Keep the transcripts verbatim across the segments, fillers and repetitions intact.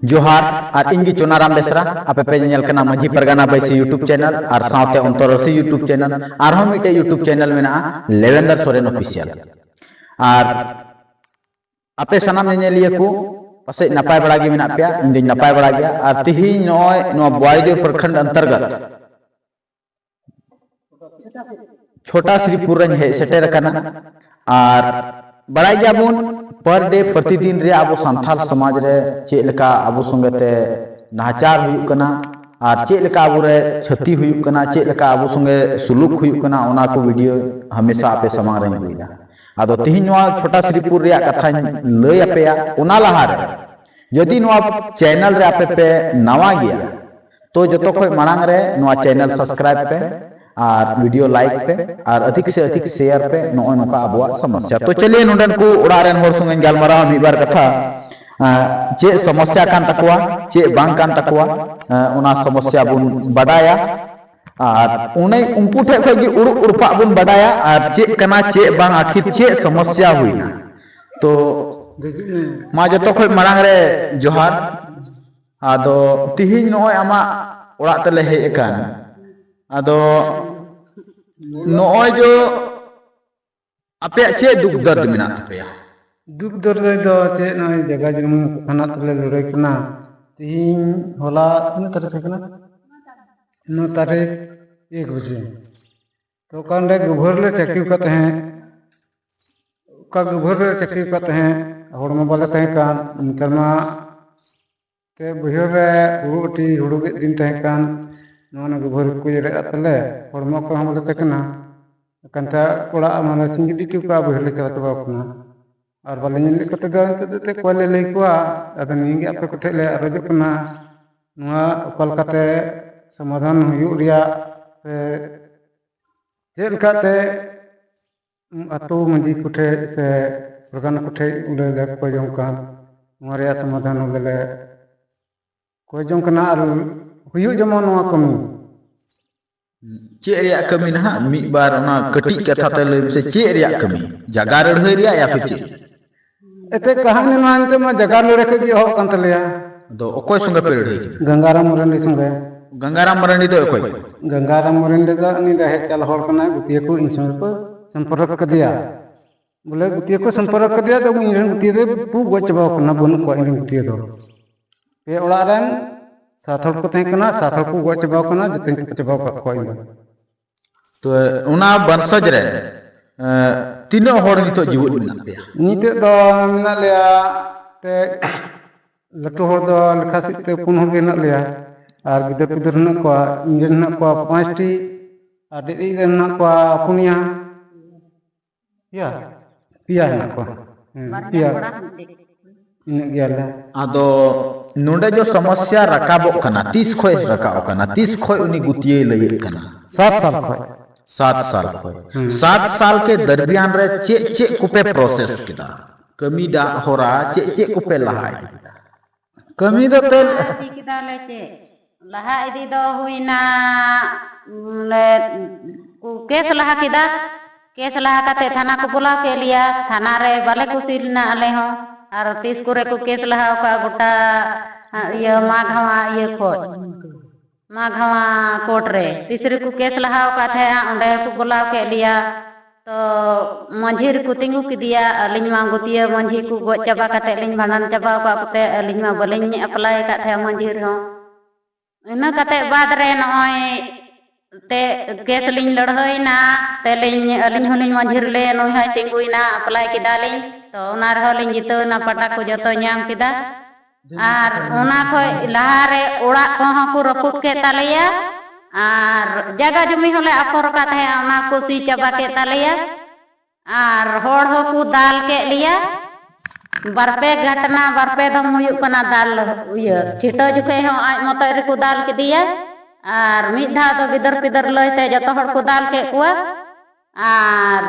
ᱡᱚᱦᱟᱨ, ᱟᱨ ᱤᱧ ᱜᱮ ᱪᱚᱱᱟᱨᱟᱢ ᱵᱮᱥᱨᱟ᱾ ᱟᱯᱮ ᱯᱮ ᱧᱮᱞ ᱠᱟᱱᱟ ᱢᱟᱹᱡᱷᱤ ᱯᱟᱨᱜᱟᱱᱟ ᱵᱟᱹᱭᱥᱤ YouTube channel ᱟᱨ ᱥᱟᱶᱛᱮ ᱚᱱᱛᱚᱨᱟᱹᱥᱤ YouTube channel᱾ ᱟᱨᱦᱚᱸ ᱢᱤᱫᱴᱮᱡ YouTube channel ᱢᱮᱱᱟᱜᱼᱟ, ᱞᱮᱵᱮᱱᱫᱟᱨ ᱥᱚᱨᱮᱱ Official᱾ ᱟᱨ ᱟᱯᱮ ᱥᱟᱱᱟᱢ ᱧᱮᱧᱮᱞᱤᱭᱟᱹ ᱠᱚ ᱯᱟᱥᱮᱡ ᱱᱟᱯᱟᱭ ᱵᱟᱲᱟ ᱜᱮ ᱢᱮᱱᱟᱜ ᱯᱮᱭᱟ, ᱤᱧ ᱫᱚᱧ ᱱᱟᱯᱟᱭ ᱵᱟᱲᱟ ᱜᱮᱭᱟ᱾ ᱟᱨ ᱛᱤᱦᱤᱧ ᱱᱚᱜᱼᱚᱭ ᱱᱚᱣᱟ ᱵᱚᱣᱟᱭᱡᱳᱨ ᱯᱨᱚᱠᱷᱚᱸᱰ ᱚᱱᱛᱚᱨᱜᱚᱛ ᱪᱷᱳᱴᱟ ᱥᱨᱤᱯᱩᱨ ᱨᱮᱧ ᱦᱮᱡ ᱥᱮᱴᱮᱨ ᱟᱠᱟᱱᱟ᱾ ᱟᱨ ᱵᱟᱲᱟᱭ ᱜᱮᱭᱟᱵᱚᱱ, per day, ᱯᱨᱚᱛᱤᱫᱤᱱ ᱨᱮ ᱟᱵᱚ ᱥᱟᱱᱛᱟᱲ ᱥᱚᱢᱟᱡᱽ ᱨᱮ ᱪᱮᱫ ᱞᱮᱠᱟ ᱟᱵᱚ ᱥᱚᱸᱜᱮ ᱛᱮ ᱱᱟᱦᱟᱪᱟᱨ ᱦᱩᱭᱩᱜ ᱠᱟᱱᱟ, ᱟᱨ ᱪᱮᱫ ᱞᱮᱠᱟ ᱟᱵᱚᱨᱮ ᱪᱷᱟᱹᱛᱤ ᱦᱩᱭᱩᱜ ᱠᱟᱱᱟ, ᱪᱮᱫ ᱞᱮᱠᱟ ᱟᱵᱚ ᱥᱚᱸᱜᱮ ᱥᱩᱞᱩᱠ ᱦᱩᱭᱩᱜ ᱠᱟᱱᱟ, ᱚᱱᱟ ᱠᱚ video ᱦᱟᱢᱮᱥᱟ ᱟᱯᱮ ᱥᱟᱢᱟᱝ ᱨᱮᱧ ᱟᱹᱜᱩᱭᱮᱫᱟ᱾ ᱟᱫᱚ ᱛᱤᱦᱤᱧ ᱱᱚᱣᱟ ᱪᱷᱳᱴᱟ ᱥᱨᱤᱯᱩᱨ ᱨᱮᱭᱟᱜ ᱠᱟᱛᱷᱟᱧ ᱞᱟᱹᱭ ᱟᱯᱮᱭᱟ, ᱚᱱᱟ ᱞᱟᱦᱟᱨᱮ ᱡᱩᱫᱤ ᱱᱚᱣᱟ channel ᱨᱮ ᱟᱯᱮ ᱯᱮ ᱱᱟᱣᱟ ᱜᱮᱭᱟ, ᱛᱚ ᱡᱚᱛᱚ ᱠᱷᱚᱡ ᱢᱟᱲᱟᱝ ᱨᱮ ᱱᱚᱣᱟ channel subscribe ᱯᱮ ᱟᱨ video like ᱯᱮ ᱟᱨ ᱟᱫᱷᱤᱠ ᱥᱮ ᱟᱫᱷᱤᱠ share ᱯᱮ᱾ ᱱᱚᱜᱼᱚᱭ ᱱᱚᱝᱠᱟ ᱟᱵᱚᱣᱟᱜ ᱥᱚᱢᱚᱥᱥᱟ᱾ ᱛᱚ ᱪᱚᱞᱤᱭᱮ, ᱱᱚᱰᱮᱱ ᱠᱚ ᱚᱲᱟᱜ ᱨᱮᱱ ᱦᱚᱲ ᱥᱚᱸᱜᱮᱧ ᱜᱟᱞᱢᱟᱨᱟᱣᱟ ᱢᱤᱫ ᱵᱟᱨ ᱠᱟᱛᱷᱟ᱾ ᱟᱸ, ᱪᱮᱫ ᱥᱚᱢᱚᱥᱥᱟ ᱠᱟᱱ ᱛᱟᱠᱚᱣᱟ, ᱪᱮᱫ ᱵᱟᱝ ᱠᱟᱱ ᱛᱟᱠᱚᱣᱟ, ᱟᱸ, ᱚᱱᱟ ᱥᱚᱢᱚᱥᱥᱟ ᱵᱚᱱ ᱵᱟᱰᱟᱭᱟ᱾ ᱟᱨ ᱚᱱᱮ ᱩᱱᱠᱩ ᱴᱷᱮᱡ ᱠᱷᱚᱡ ᱜᱮ ᱩᱲᱩᱵ ᱩᱲᱯᱟᱜ ᱵᱚᱱ ᱵᱟᱰᱟᱭᱟ, ᱟᱨ ᱪᱮᱫ ᱠᱟᱱᱟ, ᱪᱮᱫ ᱵᱟᱝ, ᱟᱹᱠᱷᱤᱨ ᱪᱮᱫ ᱥᱚᱢᱚᱥᱥᱟ ᱦᱩᱭᱱᱟ᱾ ᱛᱚ ᱢᱟ ᱡᱚᱛᱚ ᱠᱷᱚᱡ ᱢᱟᱲᱟᱝ ᱨᱮ ᱡᱚᱦᱟᱨ᱾ ᱟᱫᱚ ᱛᱤᱦᱤᱧ ᱱᱚᱜᱼᱚᱭ ᱟᱢᱟᱜ ᱚᱲᱟᱜ ᱛᱮᱞᱮ ᱦᱮᱡ ᱟᱠᱟᱱ᱾ ᱟᱫᱚ ᱱᱚᱜᱼᱚᱭ ᱡᱚ ᱟᱯᱮᱭᱟᱜ ᱪᱮᱫ ᱫᱩᱠ ᱫᱟᱨᱫ ᱢᱮᱱᱟᱜ ᱛᱟᱯᱮᱭᱟ? ᱫᱩᱠ ᱫᱟᱨᱫ ᱫᱚ ᱪᱮᱫ, ᱱᱚᱜᱼᱚᱭ ᱡᱟᱭᱜᱟ ᱡᱚᱢᱤ ᱠᱷᱟᱱᱟᱜ ᱛᱮᱞᱮ ᱞᱟᱹᱲᱦᱟᱹᱭ ᱠᱟᱱᱟ᱾ ᱛᱤᱦᱤᱧ, ᱦᱚᱞᱟ ᱛᱤᱱᱟᱹᱜ ᱛᱟᱹᱨᱤᱠᱷ ᱛᱟᱦᱮᱸ ᱠᱟᱱᱟ? ᱱᱚ ᱛᱟᱹᱨᱤᱠᱷ, ᱮᱠ ᱵᱟᱡᱮ᱾ ᱛᱚ ᱚᱠᱟ ᱚᱸᱰᱮ ᱜᱩᱵᱷᱟᱹᱨ ᱞᱮ ᱪᱟᱹᱠᱨᱤ ᱟᱠᱟᱫ ᱛᱟᱦᱮᱸᱫ, ᱚᱠᱟ ᱜᱩᱵᱷᱟᱹᱨ ᱞᱮ ᱪᱟᱹᱠᱨᱤ ᱟᱠᱟᱫ ᱛᱟᱦᱮᱸᱫ, ᱦᱚᱲᱢᱚ ᱵᱟᱞᱮ ᱛᱟᱦᱮᱸ ᱠᱟᱱ᱾ ᱱᱮᱛᱟᱨ ᱢᱟ ᱛᱮ ᱵᱟᱹᱭᱦᱟᱹᱲ ᱨᱮ ᱦᱩᱲᱩ ᱟᱹᱴᱤ, ᱦᱩᱲᱩ ᱜᱮᱫ ᱫᱤᱱ ᱛᱟᱦᱮᱸ ᱠᱟᱱ, ᱱᱚᱣᱟ ᱱᱟ ᱜᱩᱵᱷᱟᱹᱨ ᱠᱚ ᱡᱮᱨᱮᱫ ᱟᱫ ᱛᱟᱞᱮ, ᱦᱚᱲᱢᱚ ᱠᱚᱦᱚᱸ ᱵᱟᱞᱮ ᱛᱟᱦᱮᱸ ᱠᱟᱱᱟ᱾ ᱮᱱᱠᱷᱟᱱ ᱛᱮ ᱚᱲᱟᱜ ᱢᱟᱱᱮ ᱥᱤᱸᱜᱤ ᱰᱤᱴᱤ ᱠᱚ ᱵᱟᱹᱭᱦᱟᱹᱲ ᱞᱮ ᱪᱟᱞᱟᱣ ᱪᱟᱵᱟᱣ ᱠᱟᱱᱟ᱾ ᱟᱨ ᱵᱟᱞᱮ ᱧᱮᱞ ᱞᱮᱫ ᱠᱚᱛᱮ ᱫᱚ ᱱᱤᱛᱚᱜ ᱫᱚ ᱮᱱᱛᱮᱫ ᱚᱠᱚᱭ ᱞᱮ ᱞᱟᱹᱭ ᱠᱚᱣᱟ? ᱟᱫᱚ ᱱᱤᱭᱟᱹ ᱜᱮ ᱟᱯᱮ ᱠᱚᱴᱷᱮᱡ ᱞᱮ ᱟᱨᱚᱡᱚᱜ ᱠᱟᱱᱟ, ᱱᱚᱣᱟ ᱚᱠᱟ ᱞᱮᱠᱟᱛᱮ ᱥᱚᱢᱟᱫᱷᱟᱱ ᱦᱩᱭᱩᱜ ᱨᱮᱭᱟᱜ ᱥᱮ ᱪᱮᱫ ᱞᱮᱠᱟᱛᱮ ᱟᱛᱳ ᱢᱟᱺᱡᱷᱤ ᱠᱚᱴᱷᱮᱡ ᱥᱮ ᱯᱨᱚᱫᱷᱟᱱ ᱠᱚᱴᱷᱮᱡ ᱚᱸᱰᱮ ᱞᱮ ᱠᱚᱭ ᱡᱚᱝ ᱠᱟᱱ, ᱱᱚᱣᱟ ᱨᱮᱭᱟᱜ ᱥᱚᱢᱟᱫᱷᱟᱱ ᱚᱸᱰᱮ ᱞᱮ ᱠᱚᱭ ᱡᱚᱝ ᱠᱟᱱᱟ ᱟᱨ ᱦᱩᱭᱩᱜ ᱡᱮᱢᱚᱱ ᱱᱚᱣᱟ ᱠᱟᱹᱢᱤ᱾ ᱪᱮᱫ ᱨᱮᱭᱟᱜ ᱠᱟᱹᱢᱤ ᱱᱟᱦᱟᱜ? ᱢᱤᱫ ᱵᱟᱨ ᱚᱱᱟ ᱠᱟᱹᱴᱤᱡ ᱠᱟᱛᱷᱟ ᱛᱮ ᱞᱟᱹᱭ ᱢᱮᱥᱮ, ᱪᱮᱫ ᱨᱮᱭᱟᱜ ᱠᱟᱹᱢᱤ? ᱡᱟᱜᱟ ᱨᱟᱹᱲᱦᱟᱹᱭ ᱨᱮᱭᱟᱜ ᱭᱟ ᱯᱷᱤᱨ ᱪᱮᱫ? ᱮᱛᱮ ᱠᱟᱹᱦᱱᱤ ᱢᱟ ᱱᱤᱛᱚᱜ ᱢᱟ ᱡᱟᱜᱟ ᱞᱟᱹᱲᱦᱟᱹᱭ ᱠᱷᱚᱡ ᱜᱮ ᱮᱦᱚᱵ ᱠᱟᱱ ᱛᱟᱞᱮᱭᱟ᱾ ᱟᱫᱚ ᱚᱠᱚᱭ ᱥᱚᱸᱜᱮ ᱯᱮ ᱞᱟᱹᱲᱦᱟᱹᱭ ᱠᱮᱫᱟ? ᱜᱟᱝᱜᱟᱨᱟᱢ ᱢᱟᱨᱟᱱᱰᱤ ᱥᱚᱸᱜᱮ᱾ ᱜᱟᱝᱜᱟᱨᱟᱢ ᱢᱟᱨᱟᱱᱰᱤ ᱫᱚ ᱚᱠᱚᱭ? ᱜᱟᱝᱜᱟᱨᱟᱢ ᱢᱟᱨᱟᱱᱰᱤ ᱫᱚ ᱩᱱᱤ ᱨᱮᱦᱮᱫ ᱪᱟᱞ ᱦᱚᱲ ᱠᱟᱱᱟᱭ, ᱜᱩᱛᱤᱭᱟᱹ ᱠᱚ ᱤᱧ ᱥᱚᱸᱜᱮ ᱠᱚ ᱥᱚᱢᱯᱚᱨᱠ ᱠᱮᱫᱮᱭᱟ᱾ ᱵᱚᱞᱮ ᱜᱩᱛᱤᱭᱟᱹ ᱠᱚ ᱥᱚᱢᱯᱚᱨᱠ ᱠᱮᱫᱮᱭᱟ, ᱛᱚ ᱤᱧ ᱨᱮᱱ ᱜᱩᱛᱤᱭᱟᱹ ᱫᱚ ᱠᱚ ᱜᱚᱡ ᱪᱟᱵᱟᱣ ᱠᱟᱱᱟ, ᱵᱟᱹᱱᱩᱜ ᱠᱚᱣᱟ ᱤᱧ ᱨᱮᱱ ᱜᱩᱛᱤᱭᱟᱹ ᱫᱚ᱾ ᱯᱮ ᱚᱲᱟᱜ ᱨᱮᱱ ᱥᱟᱛ ᱦᱚᱲ ᱠᱚ ᱛᱟᱦᱮᱸ ᱠᱟᱱᱟ, ᱥᱟᱛ ᱦᱚᱲ ᱠᱚ ᱜᱚᱡ ᱪᱟᱵᱟᱣ ᱠᱟᱱᱟ, ᱡᱚᱛᱚᱧ ᱪᱟᱵᱟᱣ ᱠᱟᱜ ᱠᱚᱣᱟ ᱤᱧ ᱫᱚ᱾ ᱛᱚ ᱚᱱᱟ ᱵᱚᱝᱥᱚᱡᱽ ᱨᱮ, ᱮ, ᱛᱤᱱᱟᱹᱜ ᱦᱚᱲ ᱱᱤᱛᱚᱜ ᱡᱤᱣᱮᱫ ᱢᱮᱱᱟᱜ ᱯᱮᱭᱟ? ᱱᱤᱛᱚᱜ ᱫᱚ ᱢᱮᱱᱟᱜ ᱞᱮᱭᱟ ᱛᱮ ᱞᱟᱹᱴᱩ ᱦᱚᱲ ᱫᱚ ᱞᱮᱠᱷᱟ ᱥᱮᱫ ᱛᱮ ᱯᱩᱱ ᱦᱚᱲ ᱜᱮ ᱦᱮᱱᱟᱜ ᱞᱮᱭᱟ, ᱟᱨ ᱜᱤᱫᱟᱹᱨ ᱯᱤᱫᱟᱹᱨ ᱦᱮᱱᱟᱜ ᱠᱚᱣᱟ, ᱤᱧ ᱨᱮᱱ ᱦᱮᱱᱟᱜ ᱠᱚᱣᱟ ᱯᱟᱸᱪᱴᱤ, ᱟᱨ ᱰᱮᱨᱤᱡ ᱨᱮᱱ ᱦᱮᱱᱟᱜ ᱠᱚᱣᱟ ᱯᱩᱱᱭᱟ᱾ ᱯᱮᱭᱟ, ᱯᱮᱭᱟ ᱦᱮᱱᱟᱜ ᱠᱚᱣᱟ᱾ ᱦᱮᱸ, ᱵᱟᱨᱭᱟ ᱯᱮᱭᱟ᱾ ᱠᱚᱲᱟ, ᱢᱤᱫᱴᱮᱡ ᱠᱩᱲᱤ᱾ ᱤᱱᱟᱹᱜ ᱜᱮᱭᱟᱞᱮ᱾ ᱟᱫᱚ ᱱᱚᱰᱮ ᱡᱚ ᱥᱚᱢᱚᱥᱥᱟ ᱨᱟᱠᱟᱵᱚᱜ ᱠᱟᱱᱟ, ᱛᱤᱥ ᱠᱷᱚᱡ ᱨᱟᱠᱟᱵ ᱠᱟᱱᱟ, ᱛᱤᱥ ᱠᱷᱚᱡ ᱩᱱᱤ ᱜᱩᱛᱤᱭᱟᱹᱭ ᱞᱟᱹᱭᱮᱫ ᱠᱟᱱᱟ? ᱥᱟᱛ ᱥᱟᱞ ᱠᱷᱚᱡ᱾ ᱥᱟᱛ ᱥᱟᱞ ᱠᱷᱚᱡ᱾ ᱦᱩᱸ᱾ ᱥᱟᱛ ᱥᱟᱞ ᱠᱮ ᱫᱚᱨᱢᱤᱭᱟᱱ ᱨᱮ ᱪᱮᱫ ᱪᱮᱫ ᱠᱚᱯᱮ ᱯᱨᱚᱥᱮᱥ ᱠᱮᱫᱟ? ᱠᱟᱹᱢᱤ ᱫᱟᱜ ᱦᱚᱨᱟ ᱪᱮᱫ ᱪᱮᱫ ᱠᱚᱯᱮ ᱞᱟᱦᱟ ᱤᱫᱤ ᱠᱮᱫᱟ? ᱠᱟᱹᱢᱤ ᱫᱚ ᱛᱮ ᱞᱟᱦᱟ ᱤᱫᱤ ᱠᱮᱫᱟᱞᱮ ᱪᱮᱫ? ᱞᱟᱦᱟ ᱤᱫᱤ ᱫᱚ ᱦᱩᱭᱱᱟ, ᱩᱢ, ᱞᱮ, ᱠᱩ ᱠᱮᱥ ᱞᱟᱦᱟ ᱠᱮᱫᱟ᱾ ᱠᱮᱥ ᱞᱟᱦᱟ ᱠᱟᱛᱮ ᱛᱷᱟᱱᱟ ᱠᱚ ᱵᱩᱞᱟᱣ ᱠᱮᱫ ᱞᱮᱭᱟ᱾ ᱛᱷᱟᱱᱟ ᱨᱮ ᱵᱟᱞᱮ ᱠᱩᱥᱤ ᱞᱮᱱᱟ ᱟᱞᱮ ᱦᱚᱸ᱾ ᱟᱨ ᱛᱤᱥ ᱠᱚᱨᱮ ᱠᱚ ᱠᱮᱥ ᱞᱟᱦᱟ ᱟᱠᱟᱫ ᱜᱚᱴᱟ, ᱟ, ᱤᱭᱟᱹ ᱢᱟᱜᱷᱟᱣᱟ ᱤᱭᱟᱹ ᱠᱷᱚᱡ᱾ ᱢᱟᱜᱷᱟᱣᱟ ᱠᱳᱨᱴ ᱨᱮ ᱛᱤᱥ ᱨᱮᱠᱚ ᱠᱮᱥ ᱞᱟᱦᱟ ᱟᱠᱟᱫ ᱛᱟᱦᱮᱸᱫ, ᱚᱸᱰᱮ ᱦᱚᱸᱠᱚ ᱵᱩᱞᱟᱣ ᱠᱮᱫ ᱞᱮᱭᱟ᱾ ᱛᱚ ᱢᱟᱹᱡᱷᱤ ᱨᱮᱠᱚ ᱛᱤᱸᱜᱩ ᱠᱮᱫᱮᱭᱟ᱾ ᱟᱹᱞᱤᱧ ᱢᱟ ᱜᱩᱛᱤᱭᱟᱹ ᱢᱟᱹᱡᱷᱤ ᱠᱚ ᱜᱚᱡ ᱪᱟᱵᱟ ᱠᱟᱛᱮ ᱞᱤᱧ ᱵᱷᱟᱸᱰᱟᱱ ᱪᱟᱵᱟ ᱟᱠᱟᱫ ᱠᱚᱛᱮ ᱟᱹᱞᱤᱧ ᱢᱟ ᱵᱟᱹᱞᱤᱧ ᱮᱯᱞᱟᱭ ᱟᱠᱟᱫ ᱛᱟᱦᱮᱸᱫ ᱢᱟᱹᱡᱷᱤ ᱨᱮᱦᱚᱸ᱾ ᱤᱱᱟᱹ ᱠᱟᱛᱮ ᱵᱟᱫᱽ ᱨᱮ ᱱᱚᱜᱼᱚᱭ ᱛᱮ ᱠᱮᱥ ᱞᱤᱧ ᱞᱟᱹᱲᱦᱟᱹᱭᱱᱟ, ᱛᱮᱞᱤᱧ, ᱟᱹᱞᱤᱧ ᱦᱚᱸᱞᱤᱧ ᱢᱟᱹᱡᱷᱤ ᱨᱮᱞᱮ ᱱᱩᱭ ᱦᱚᱸᱭ ᱛᱤᱸᱜᱩᱭᱮᱱᱟ, ᱮᱯᱞᱟᱭ ᱠᱮᱫᱟᱞᱤᱧ᱾ ᱛᱚ ᱚᱱᱟ ᱨᱮᱦᱚᱸ ᱞᱤᱧ ᱡᱤᱛᱟᱹᱣ ᱮᱱᱟ, ᱯᱟᱴᱟ ᱠᱚ ᱡᱚᱛᱚ ᱧᱟᱢ ᱠᱮᱫᱟ᱾ ᱟᱨ ᱚᱱᱟ ᱠᱷᱚᱡ ᱞᱟᱦᱟ ᱨᱮ ᱚᱲᱟᱜ ᱠᱚᱦᱚᱸ ᱠᱚ ᱨᱟᱹᱯᱩᱫ ᱠᱮᱫ ᱛᱟᱞᱮᱭᱟ, ᱟᱨ ᱡᱟᱭᱜᱟ ᱡᱩᱢᱤ ᱦᱚᱸᱞᱮ ᱟᱯᱷᱚᱨ ᱟᱠᱟᱫ ᱛᱟᱦᱮᱸᱫ, ᱚᱱᱟ ᱠᱚ ᱥᱤ ᱪᱟᱵᱟ ᱠᱮᱫ ᱛᱟᱞᱮᱭᱟ᱾ ᱟᱨ ᱦᱚᱲ ᱦᱚᱸᱠᱚ ᱫᱟᱞ ᱠᱮᱫ ᱞᱮᱭᱟ᱾ ᱵᱟᱨ ᱯᱮ ᱜᱷᱚᱴᱱᱟ, ᱵᱟᱨ ᱯᱮ ᱫᱚᱢ ᱦᱩᱭᱩᱜ ᱠᱟᱱᱟ ᱫᱟᱞ, ᱤᱭᱟᱹ, ᱪᱷᱤᱴᱟᱹᱣ ᱡᱚᱠᱷᱮᱡ ᱦᱚᱸ ᱟᱡ ᱢᱚᱛᱚᱡ ᱨᱮᱠᱚ ᱫᱟᱞ ᱠᱮᱫᱮᱭᱟ᱾ ᱟᱨ ᱢᱤᱫ ᱫᱷᱟᱣ ᱫᱚ ᱜᱤᱫᱟᱹᱨ ᱯᱤᱫᱟᱹᱨ ᱞᱟᱹᱭ ᱛᱮ ᱡᱚᱛᱚ ᱦᱚᱲ ᱠᱚ ᱫᱟᱞ ᱠᱮᱫ ᱠᱚᱣᱟ᱾ ᱟᱨ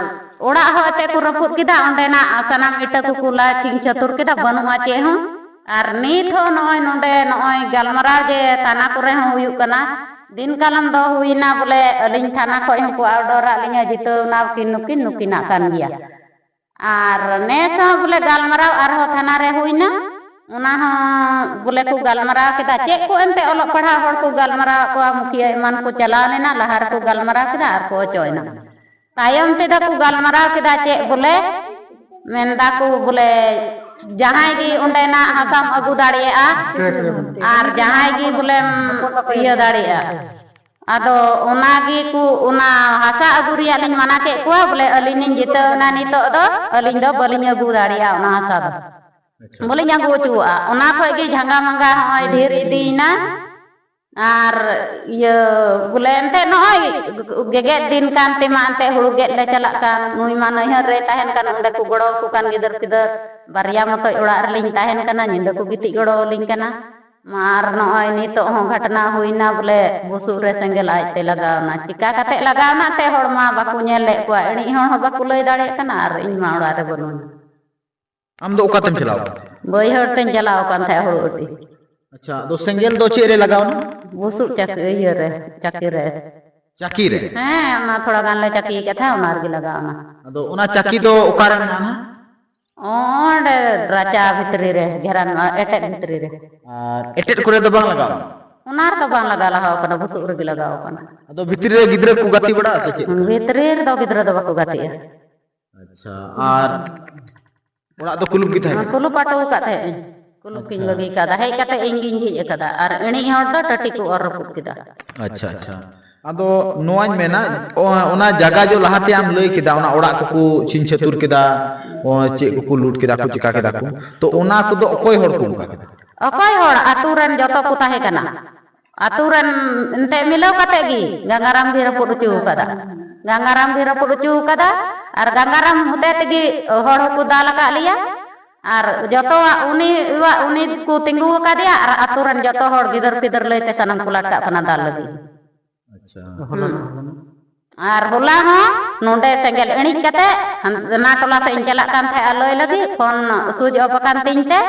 ᱚᱲᱟᱜ ᱦᱚᱸ ᱮᱱᱛᱮᱫ ᱠᱚ ᱨᱟᱹᱯᱩᱫ ᱠᱮᱫᱟ, ᱚᱸᱰᱮᱱᱟᱜ ᱥᱟᱱᱟᱢ ᱤᱴᱟᱹ ᱠᱚᱠᱚ ᱞᱟ ᱪᱷᱤᱝ ᱪᱷᱟᱹᱛᱩᱨ ᱠᱮᱫᱟ, ᱵᱟᱹᱱᱩᱜᱼᱟ ᱪᱮᱫ ᱦᱚᱸ᱾ ᱟᱨ ᱱᱤᱛ ᱦᱚᱸ ᱱᱚᱜᱼᱚᱭ ᱱᱚᱰᱮ ᱱᱚᱜᱼᱚᱭ ᱜᱟᱞᱢᱟᱨᱟᱣ ᱡᱮ ᱛᱷᱟᱱᱟ ᱠᱚᱨᱮ ᱦᱚᱸ ᱦᱩᱭᱩᱜ ᱠᱟᱱᱟ, ᱫᱤᱱ ᱠᱟᱞᱚᱢ ᱫᱚ ᱦᱩᱭᱱᱟ ᱵᱚᱞᱮ ᱟᱹᱞᱤᱧ ᱛᱷᱟᱱᱟ ᱠᱷᱚᱡ ᱦᱚᱸᱠᱚ ᱚᱰᱚᱨᱟᱜ ᱞᱤᱧᱟ, ᱡᱤᱛᱟᱹᱣ ᱱᱟᱣᱠᱤᱱ ᱱᱩᱠᱤᱱ ᱱᱩᱠᱤᱱᱟᱜ ᱠᱟᱱ ᱜᱮᱭᱟ᱾ ᱟᱨ ᱱᱮᱥ ᱦᱚᱸ ᱵᱚᱞᱮ ᱜᱟᱞᱢᱟᱨᱟᱣ ᱟᱨᱦᱚᱸ ᱛᱷᱟᱱᱟ ᱨᱮ ᱦᱩᱭᱱᱟ᱾ ᱚᱱᱟ ᱦᱚᱸ ᱵᱚᱞᱮ ᱠᱚ ᱜᱟᱞᱢᱟᱨᱟᱣ ᱠᱮᱫᱟ, ᱪᱮᱫ ᱠᱚ ᱮᱱᱛᱮ ᱚᱞᱚᱜ ᱯᱟᱲᱦᱟᱣ ᱦᱚᱲ ᱠᱚ ᱜᱟᱞᱢᱟᱨᱟᱣ ᱠᱚᱣᱟ, ᱢᱩᱠᱷᱤᱭᱟᱹ ᱮᱢᱟᱱ ᱠᱚ ᱪᱟᱞᱟᱣ ᱞᱮᱱᱟ, ᱞᱟᱦᱟ ᱨᱮᱠᱚ ᱜᱟᱞᱢᱟᱨᱟᱣ ᱠᱮᱫᱟ ᱟᱨ ᱠᱚ ᱚᱪᱚᱭᱮᱱᱟ᱾ ᱛᱟᱭᱚᱢ ᱛᱮᱫᱚ ᱠᱚ ᱜᱟᱞᱢᱟᱨᱟᱣ ᱠᱮᱫᱟ ᱪᱮᱫ ᱵᱚᱞᱮ, ᱢᱮᱱᱫᱟ ᱠᱚ ᱵᱚᱞᱮ ᱡᱟᱦᱟᱸᱭ ᱜᱮ ᱚᱸᱰᱮᱱᱟᱜ ᱦᱟᱥᱟᱢ ᱟᱹᱜᱩ ᱫᱟᱲᱮᱭᱟᱜᱼᱟ ᱟᱨ ᱡᱟᱦᱟᱸᱭ ᱜᱮ ᱵᱚᱞᱮᱢ ᱤᱭᱟᱹ ᱫᱟᱲᱮᱭᱟᱜᱼᱟ᱾ ᱟᱫᱚ ᱚᱱᱟ ᱜᱮ ᱠᱚ, ᱚᱱᱟ ᱦᱟᱥᱟ ᱟᱹᱜᱩ ᱨᱮᱭᱟᱜ ᱞᱤᱧ ᱢᱟᱱᱟ ᱠᱮᱫ ᱠᱚᱣᱟ, ᱵᱚᱞᱮ ᱟᱹᱞᱤᱧ ᱞᱤᱧ ᱡᱤᱛᱟᱹᱣ ᱮᱱᱟ, ᱱᱤᱛᱚᱜ ᱫᱚ ᱟᱹᱞᱤᱧ ᱫᱚ ᱵᱟᱹᱞᱤᱧ ᱟᱹᱜᱩ ᱫᱟᱲᱮᱭᱟᱜᱼᱟ ᱚᱱᱟ ᱦᱟᱥᱟ ᱫᱚ᱾ ᱟᱪᱪᱷᱟ᱾ ᱵᱚᱞᱮᱧ ᱟᱹᱜᱩ ᱦᱚᱪᱚᱣᱟᱜᱼᱟ᱾ ᱚᱱᱟ ᱠᱷᱚᱡ ᱜᱮ ᱡᱷᱟᱸᱜᱟ ᱢᱟᱸᱜᱟ ᱦᱚᱸᱜᱼᱚᱭ ᱰᱷᱮᱨ ᱤᱫᱤᱭᱮᱱᱟ᱾ ᱟᱨ ᱤᱭᱟᱹ ᱵᱚᱞᱮ ᱮᱱᱛᱮᱫ ᱱᱚᱜᱼᱚᱭ ᱜᱮᱜᱮᱫ ᱫᱤᱱ ᱠᱟᱱ ᱛᱮᱢᱟ ᱮᱱᱛᱮᱫ ᱦᱩᱲᱩ ᱜᱮᱫ ᱞᱮ ᱪᱟᱞᱟᱜ ᱠᱟᱱ, ᱱᱩᱭ ᱢᱟ ᱱᱟᱹᱭᱦᱟᱹᱨ ᱨᱮᱭ ᱛᱟᱦᱮᱱ ᱠᱟᱱ, ᱚᱸᱰᱮ ᱠᱚ ᱜᱚᱲᱚ ᱟᱠᱚ ᱠᱟᱱ ᱜᱤᱫᱟᱹᱨ ᱯᱤᱫᱟᱹᱨ, ᱵᱟᱨᱭᱟ ᱢᱚᱛᱚᱡ ᱚᱲᱟᱜ ᱨᱮᱞᱤᱧ ᱛᱟᱦᱮᱱ ᱠᱟᱱᱟ, ᱧᱤᱫᱟᱹ ᱠᱚ ᱜᱤᱛᱤᱡ ᱜᱚᱲᱚ ᱟᱹᱞᱤᱧ ᱠᱟᱱᱟ᱾ ᱟᱨ ᱱᱚᱜᱼᱚᱭ ᱱᱤᱛᱚᱜ ᱦᱚᱸ ᱜᱷᱟᱴᱱᱟ ᱦᱩᱭᱱᱟ ᱵᱚᱞᱮ ᱵᱩᱥᱩᱵ ᱨᱮ ᱥᱮᱸᱜᱮᱞ ᱟᱡᱛᱮ ᱞᱟᱜᱟᱣᱱᱟ᱾ ᱪᱤᱠᱟ ᱠᱟᱛᱮ ᱞᱟᱜᱟᱣᱱᱟ ᱛᱮ ᱦᱚᱲ ᱢᱟ ᱵᱟᱠᱚ ᱧᱮᱞ ᱞᱮᱫ ᱠᱚᱣᱟ, ᱮᱬᱤᱡ ᱦᱚᱲ ᱦᱚᱸ ᱵᱟᱠᱚ ᱞᱟᱹᱭ ᱫᱟᱲᱮᱭᱟᱜ ᱠᱟᱱᱟ ᱟᱨ ᱤᱧ ᱢᱟ ᱚᱲᱟᱜ ᱨᱮ ᱵᱟᱹᱱᱩᱧ᱾ ᱟᱢ ᱫᱚ ᱚᱠᱟ ᱛᱮᱢ ᱪᱟᱞᱟᱣ ᱟᱠᱟᱱᱟ? ᱵᱟᱹᱭᱦᱟᱹᱲ ᱛᱮᱧ ᱪᱟᱞᱟᱣ ᱟᱠᱟᱱ ᱛᱟᱦᱮᱸᱫ ᱦᱩᱲᱩ ᱟᱹᱴᱤ᱾ ᱟᱪᱪᱷᱟ, ᱟᱫᱚ ᱥᱮᱸᱜᱮᱞ ᱫᱚ ᱪᱮᱫ ᱨᱮ ᱞᱟᱜᱟᱣ ᱮᱱᱟ? ᱵᱩᱥᱩᱵ ᱪᱟᱹᱠᱤ ᱤᱭᱟᱹ ᱨᱮ, ᱪᱟᱹᱠᱤ ᱨᱮ᱾ ᱪᱟᱹᱠᱤ ᱨᱮ? ᱦᱮᱸ, ᱚᱱᱟ ᱛᱷᱚᱲᱟ ᱜᱟᱱ ᱞᱮ ᱪᱟᱹᱠᱤ ᱟᱠᱟᱫ ᱛᱟᱦᱮᱸᱫ, ᱚᱱᱟ ᱨᱮᱜᱮ ᱞᱟᱜᱟᱣ ᱮᱱᱟ᱾ ᱟᱫᱚ ᱚᱱᱟ ᱪᱟᱹᱠᱤ ᱫᱚ ᱚᱠᱟᱨᱮ ᱢᱮᱱᱟᱜᱼᱟ? ᱚᱸᱰᱮ ᱨᱟᱪᱟ ᱵᱷᱤᱛᱨᱤ ᱨᱮ, ᱜᱷᱮᱨᱟ ᱮᱴᱮᱫ ᱵᱷᱤᱛᱨᱤ ᱨᱮ᱾ ᱟᱨ ᱮᱴᱮᱫ ᱠᱚᱨᱮ ᱫᱚ ᱵᱟᱝ ᱞᱟᱜᱟᱣ ᱮᱱᱟ? ᱚᱱᱟ ᱨᱮᱫᱚ ᱵᱟᱝ ᱞᱟᱜᱟᱣ ᱞᱟᱦᱟᱣ ᱠᱟᱱᱟ, ᱵᱩᱥᱩᱵ ᱨᱮᱜᱮ ᱞᱟᱜᱟᱣ ᱠᱟᱱᱟ᱾ ᱟᱫᱚ ᱵᱷᱤᱛᱨᱤ ᱨᱮ ᱜᱤᱫᱽᱨᱟᱹ ᱠᱚ ᱜᱟᱛᱮ ᱵᱟᱲᱟᱜᱼᱟ ᱥᱮ ᱪᱮᱫ? ᱵᱷᱤᱛᱨᱤ ᱨᱮᱫᱚ ᱜᱤᱫᱽᱨᱟᱹ ᱫᱚ ᱵᱟᱠᱚ ᱜᱟᱛᱮᱜᱼᱟ᱾ ᱟᱪᱪᱷᱟ, ᱟᱨ ᱚᱲᱟᱜ ᱫᱚ ᱠᱩᱞᱩᱯ ᱜᱮ ᱛᱟᱦᱮᱸ ᱠᱟᱱᱟ? ᱠᱩᱞᱩᱯ ᱟᱴᱚ ᱟᱠᱟᱫ ᱛᱟᱦᱮᱸᱫ ᱤᱧ᱾ ᱠᱩᱞᱩᱯ ᱠᱤᱧ ᱟᱪᱪᱷᱟ᱾ ᱵᱟᱹᱜᱤ ᱠᱟᱫᱟ, ᱦᱮᱡ ᱠᱟᱛᱮ ᱤᱧ ᱜᱤᱧ ᱡᱷᱤᱡ ᱟᱠᱟᱫᱟ, ᱟᱨ ᱮᱬᱤᱡ ᱦᱚᱲ ᱫᱚ ᱴᱟᱹᱴᱤ ᱠᱚ ᱚᱨ ᱨᱟᱹᱯᱩᱫ ᱠᱮᱫᱟ᱾ ᱟᱪᱪᱷᱟ, ᱟᱪᱪᱷᱟ᱾ ᱟᱫᱚ ᱱᱚᱣᱟᱧ ᱢᱮᱱᱟ, ᱚ-, ᱚᱱᱟ ᱡᱟᱭᱜᱟ ᱡᱚ ᱞᱟᱦᱟᱛᱮ ᱟᱢ ᱞᱟᱹᱭ ᱠᱮᱫᱟ, ᱚᱱᱟ ᱚᱲᱟᱜ ᱠᱚᱠᱚ ᱪᱷᱤᱝ ᱪᱷᱟᱹᱛᱩᱨ ᱠᱮᱫᱟ, ᱚ, ᱪᱮᱫ ᱠᱚᱠᱚ ᱞᱩᱴ ᱠᱮᱫᱟ ᱠᱚ, ᱪᱤᱠᱟ ᱠᱮᱫᱟ ᱠᱚ, ᱛᱚ ᱚᱱᱟ ᱠᱚᱫᱚ ᱚᱠᱚᱭ ᱦᱚᱲ ᱠᱚ ᱚᱱᱠᱟ ᱠᱮᱫᱟ? ᱚᱠᱚᱭ ᱦᱚᱲ? ᱟᱛᱳ ᱨᱮᱱ ᱡᱚᱛᱚ ᱠᱚ ᱛᱟᱦᱮᱸ ᱠᱟᱱᱟ᱾ ᱟᱛᱳ ᱨᱮᱱ ᱮᱱᱛᱮ ᱢᱤᱞᱟᱹᱣ ᱠᱟᱛᱮ ᱜᱮ ᱜᱟᱝᱜᱟᱨᱟᱢ ᱜᱮ ᱨᱟᱹᱯᱩᱫ ᱦᱚᱪᱚ ᱟᱠᱟᱫᱟ᱾ ᱜᱟᱝᱜᱟᱨᱟᱢ ᱜᱮ ᱨᱟᱹᱯᱩᱫ ᱦᱚᱪᱚ ᱟᱠᱟᱫᱟ᱾ ᱟᱨ ᱜᱟᱝᱜᱟᱨᱟᱢ ᱦᱚᱛᱮ ᱛᱮᱜᱮ ᱦᱚᱲ ᱦᱚᱸᱠᱚ ᱫᱟᱞ ᱟᱠᱟᱫ ᱞᱮᱭᱟ᱾ ᱟᱨ ᱡᱚᱛᱚᱣᱟᱜ ᱩᱱᱤ, ᱩᱱᱤ ᱠᱚ ᱛᱤᱸᱜᱩ ᱟᱠᱟᱫᱮᱭᱟ ᱟᱨ ᱟᱛᱳ ᱨᱮᱱ ᱡᱚᱛᱚ ᱦᱚᱲ ᱜᱤᱫᱟᱹᱨ ᱯᱤᱫᱟᱹᱨ ᱞᱟᱹᱭ ᱛᱮ ᱥᱟᱱᱟᱢ ᱠᱚ ᱞᱟᱴᱠᱟᱜ ᱠᱟᱱᱟ ᱫᱟᱞ ᱞᱟᱹᱜᱤᱫ᱾ ᱟᱪᱪᱷᱟ᱾ ᱦᱩᱸ᱾ ᱟᱨ ᱦᱚᱞᱟ ᱦᱚᱸ ᱱᱚᱰᱮ ᱥᱮᱸᱜᱮᱞ ᱤᱬᱤᱡ ᱠᱟᱛᱮ ᱦᱟᱱ-, ᱦᱟᱱᱟ ᱴᱚᱞᱟ ᱥᱮᱫ ᱤᱧ ᱪᱟᱞᱟᱜ ᱠᱟᱱ ᱛᱟᱦᱮᱸᱫ ᱟᱞᱚᱭ ᱞᱟᱹᱜᱤᱫ, ᱯᱷᱳᱱ ᱥᱩᱭᱤᱪ ᱚᱯ ᱟᱠᱟᱱ ᱛᱤᱧ ᱛᱮ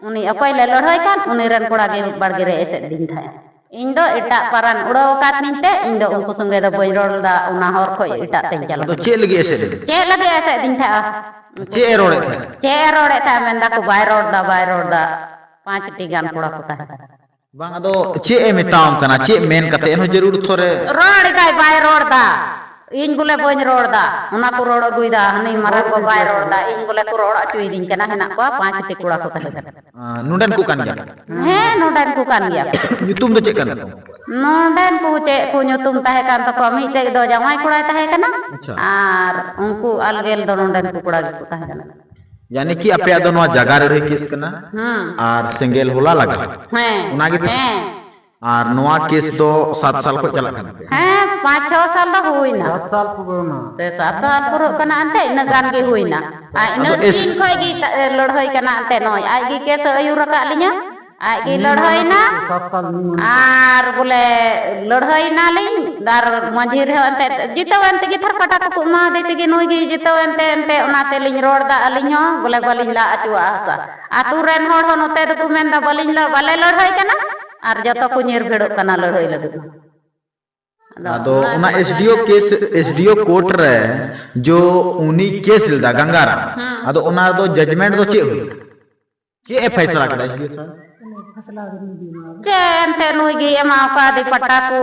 ᱩᱱᱤ ᱚᱠᱚᱭ ᱞᱮ ᱞᱟᱹᱲᱦᱟᱹᱭ ᱠᱟᱱ, ᱩᱱᱤ ᱨᱮᱱ ᱠᱚᱲᱟ ᱜᱮ ᱵᱟᱲᱜᱮ ᱨᱮ ᱮᱥᱮᱫ ᱫᱤᱧ ᱛᱟᱦᱮᱸᱫ᱾ ᱤᱧ ᱫᱚ ᱮᱴᱟᱜ ᱯᱟᱨᱟᱱ ᱩᱲᱟᱹᱣ ᱟᱠᱟᱫᱤᱧ ᱛᱮ ᱤᱧ ᱫᱚ ᱩᱱᱠᱩ ᱥᱚᱸᱜᱮ ᱫᱚ ᱵᱟᱹᱧ ᱨᱚᱲ ᱞᱮᱫᱟ, ᱚᱱᱟ ᱦᱚᱨ ᱠᱷᱚᱡ ᱮᱴᱟᱜ ᱛᱮᱧ ᱪᱟᱞᱟᱣ ᱟᱫᱚ ᱮᱱᱟ᱾ ᱪᱮᱫ ᱞᱟᱹᱜᱤᱫ ᱮ ᱥᱮᱫ ᱮᱱᱟ? ᱪᱮᱫ ᱞᱟᱹᱜᱤᱫ ᱮ ᱥᱮᱫ ᱫᱤᱧ ᱛᱟᱦᱮᱸᱜᱼᱟ? ᱪᱮᱫ ᱮ ᱨᱚᱲᱮᱫ ᱛᱟᱦᱮᱸᱫ? ᱪᱮᱫ ᱮ ᱨᱚᱲᱮᱫ ᱛᱟᱦᱮᱸᱫ? ᱢᱮᱱ ᱫᱟᱠᱚ, "ᱵᱟᱭ ᱨᱚᱲ ᱫᱟ, ᱵᱟᱭ ᱨᱚᱲ ᱫᱟ᱾" ᱯᱟᱸᱪ ᱴᱤ ᱜᱟᱱ ᱠᱚᱲᱟ ᱠᱚ ᱛᱟᱦᱮᱸ ᱠᱟᱱᱟ᱾ ᱵᱟᱝ, ᱟᱫᱚ ᱪᱮᱫ ᱮ ᱢᱮᱛᱟᱢ ᱠᱟᱱᱟ? ᱪᱮᱫ ᱢᱮᱱ ᱠᱟᱛᱮ ᱮᱱᱦᱚᱸ ᱡᱟᱹᱨᱩᱲ ᱛᱷᱚᱨᱮ ᱨᱚᱲ ᱮᱫᱟᱭ, ᱵᱟᱭ ᱨᱚᱲ ᱫᱟ᱾ ᱤᱧ ᱵᱚᱞᱮ ᱵᱟᱹᱧ ᱨᱚᱲ ᱫᱟ, ᱚᱱᱟ ᱠᱚ ᱨᱚᱲ ᱟᱹᱜᱩᱭᱮᱫᱟ, ᱦᱟᱹᱱᱤ ᱢᱟᱨᱟᱝ ᱠᱚ ᱵᱟᱭ ᱨᱚᱲ ᱫᱟ, ᱤᱧ ᱵᱚᱞᱮ ᱠᱚ ᱨᱚᱲ ᱦᱚᱪᱚᱭᱤᱫᱤᱧ ᱠᱟᱱᱟ, ᱦᱮᱱᱟᱜ ᱠᱚᱣᱟ ᱯᱟᱸᱪ ᱴᱤ ᱠᱚᱲᱟ ᱠᱚ ᱛᱟᱦᱮᱸ ᱠᱟᱱᱟ᱾ ᱟᱸ, ᱱᱚᱰᱮᱱ ᱠᱚ ᱠᱟᱱ ᱜᱮᱭᱟ? ᱦᱮᱸ, ᱱᱚᱰᱮᱱ ᱠᱚ ᱠᱟᱱ ᱜᱮᱭᱟ᱾ ᱧᱩᱛᱩᱢ ᱫᱚ ᱪᱮᱫ ᱠᱟᱱ ᱛᱟᱠᱚᱣᱟ? ᱱᱚᱰᱮᱱ ᱠᱚ ᱪᱮᱫ ᱠᱚ ᱧᱩᱛᱩᱢ ᱛᱟᱦᱮᱸ ᱠᱟᱱ ᱛᱟᱠᱚᱣᱟ, ᱢᱤᱫᱴᱮᱡ ᱫᱚ ᱡᱟᱶᱟᱭ ᱠᱚᱲᱟᱭ ᱛᱟᱦᱮᱸ ᱠᱟᱱᱟ, ᱟᱪᱪᱷᱟ᱾ ᱟᱨ ᱩᱱᱠᱩ ᱟᱞᱜᱮᱞ ᱫᱚ ᱱᱚᱰᱮᱱ ᱠᱚ ᱠᱚᱲᱟ ᱜᱮᱠᱚ ᱛᱟᱦᱮᱸ ᱠᱟᱱᱟ᱾ ᱭᱟᱱᱤ ᱠᱤ ᱟᱯᱮᱭᱟᱜ ᱫᱚ ᱱᱚᱣᱟ ᱡᱟᱜᱟ ᱨᱟᱹᱲᱦᱟᱹᱭ ᱠᱮᱥ ᱠᱟᱱᱟ? ᱦᱮᱸ᱾ ᱟᱨ ᱥᱮᱸᱜᱮᱞ ᱦᱚᱞᱟ ᱞᱟᱜᱟᱣ? ᱦᱮᱸ᱾ ᱚᱱᱟ ᱜᱮ? ᱦᱮᱸ᱾ ᱟᱨ ᱱᱚᱣᱟ ᱠᱮᱥ ᱫᱚ ᱥᱟᱛ ᱥᱟᱞ ᱠᱷᱚᱱ ᱪᱟᱞᱟᱜ ᱠᱟᱱ ᱛᱟᱯᱮᱭᱟ? ᱦᱮᱸ, ᱯᱟᱸᱪ ᱪᱷᱚ ᱥᱟᱞ ᱫᱚ ᱦᱩᱭᱱᱟ᱾ ᱥᱟᱛ ᱥᱟᱞ ᱯᱩᱨᱟᱹᱣᱱᱟ᱾ ᱥᱮ ᱥᱟᱛ ᱥᱟᱞ ᱯᱩᱨᱟᱹᱜ ᱠᱟᱱᱟ ᱮᱱᱛᱮ, ᱤᱱᱟᱹᱜ ᱜᱟᱱ ᱜᱮ ᱦᱩᱭᱱᱟ᱾ ᱟᱨ ᱤᱱᱟᱹ ᱟᱫᱚ ᱮᱥ- ᱫᱤᱱ ᱠᱷᱚᱡ ᱜᱮ ᱛᱟ-, ᱞᱟᱹᱲᱦᱟᱹᱭ ᱠᱟᱱᱟ ᱮᱱᱛᱮ, ᱱᱚᱜᱼᱚᱭ ᱟᱡ ᱜᱮ ᱠᱮᱥ ᱮ ᱟᱹᱭᱩᱨ ᱟᱠᱟᱫ ᱞᱤᱧᱟ, ᱟᱡ ᱜᱮ ᱞᱟᱹᱲᱦᱟᱹᱭᱱᱟ᱾ ᱥᱟᱛ ᱥᱟᱞ ᱱᱩᱭ ᱢᱚᱱᱮ ᱟᱨ ᱵᱚᱞᱮ ᱞᱟᱹᱲᱦᱟᱹᱭᱱᱟᱞᱤᱧ, ᱟᱨ ᱢᱟᱹᱡᱷᱤ ᱨᱮᱦᱚᱸ ᱮᱱᱛᱮ ᱡᱤᱛᱟᱹᱣ ᱮᱱ ᱛᱮᱜᱮ ᱛᱷᱟᱨ ᱯᱟᱴᱟ ᱠᱚᱠᱚ ᱮᱢᱟ ᱫᱮ ᱛᱮᱜᱮ ᱱᱩᱭ ᱜᱮ ᱡᱤᱛᱟᱹᱣ ᱮᱱᱛᱮ, ᱮᱱᱛᱮ ᱚᱱᱟᱛᱮᱞᱤᱧ ᱨᱚᱲ ᱫᱟ ᱟᱹᱞᱤᱧ ᱦᱚᱸ, ᱵᱚᱞᱮ ᱵᱟᱹᱞᱤᱧ ᱞᱟ ᱚᱪᱚᱣᱟᱜᱼᱟ ᱦᱟᱥᱟ᱾ ᱟᱛᱳ ᱨᱮᱱ ᱦᱚᱲ ᱦᱚᱸ ᱱᱚᱛᱮ ᱫᱚᱠᱚ ᱢᱮᱱᱫᱟ, "ᱵᱟᱹᱞᱤᱧ ᱞᱟ-, ᱵᱟᱞᱮ ᱞᱟᱹᱲᱦᱟᱹᱭ ᱠᱟᱱᱟ", ᱟᱨ ᱡᱚᱛᱚ ᱠᱚ ᱧᱤᱨ ᱵᱷᱤᱲᱚᱜ ᱠᱟᱱᱟ ᱞᱟᱹᱲᱦᱟᱹᱭ ᱞᱟᱹᱜᱤᱫ᱾ ᱟᱫᱚ ᱚᱱᱟ ᱚᱱᱟ ᱠᱚ ᱮᱥ ᱰᱤ ᱳ ᱠᱮᱥ, ᱮᱥ ᱰᱤ ᱳ ᱠᱳᱨᱴ ᱨᱮ ᱡᱚ ᱩᱱᱤ ᱠᱮᱥ ᱞᱮᱫᱟ ᱜᱟᱝᱜᱟᱨᱟᱢ, ᱦᱮᱸ᱾ ᱟᱫᱚ ᱚᱱᱟ ᱨᱮᱫᱚ ᱡᱟᱡᱽᱢᱮᱱᱴ ᱫᱚ ᱪᱮᱫ ᱦᱩᱭᱱᱟ? ᱪᱮᱫ ᱮ ᱯᱷᱟᱭᱥᱟᱞᱟ ᱠᱮᱫᱟ ᱮᱥ ᱰᱤ ᱳ ᱥᱟᱦᱮᱵᱽ? ᱪᱮᱫ ᱮᱱᱛᱮ ᱱᱩᱭ ᱜᱮ ᱮᱢᱟᱣ ᱠᱟᱫᱮ ᱯᱟᱴᱟ ᱠᱚ,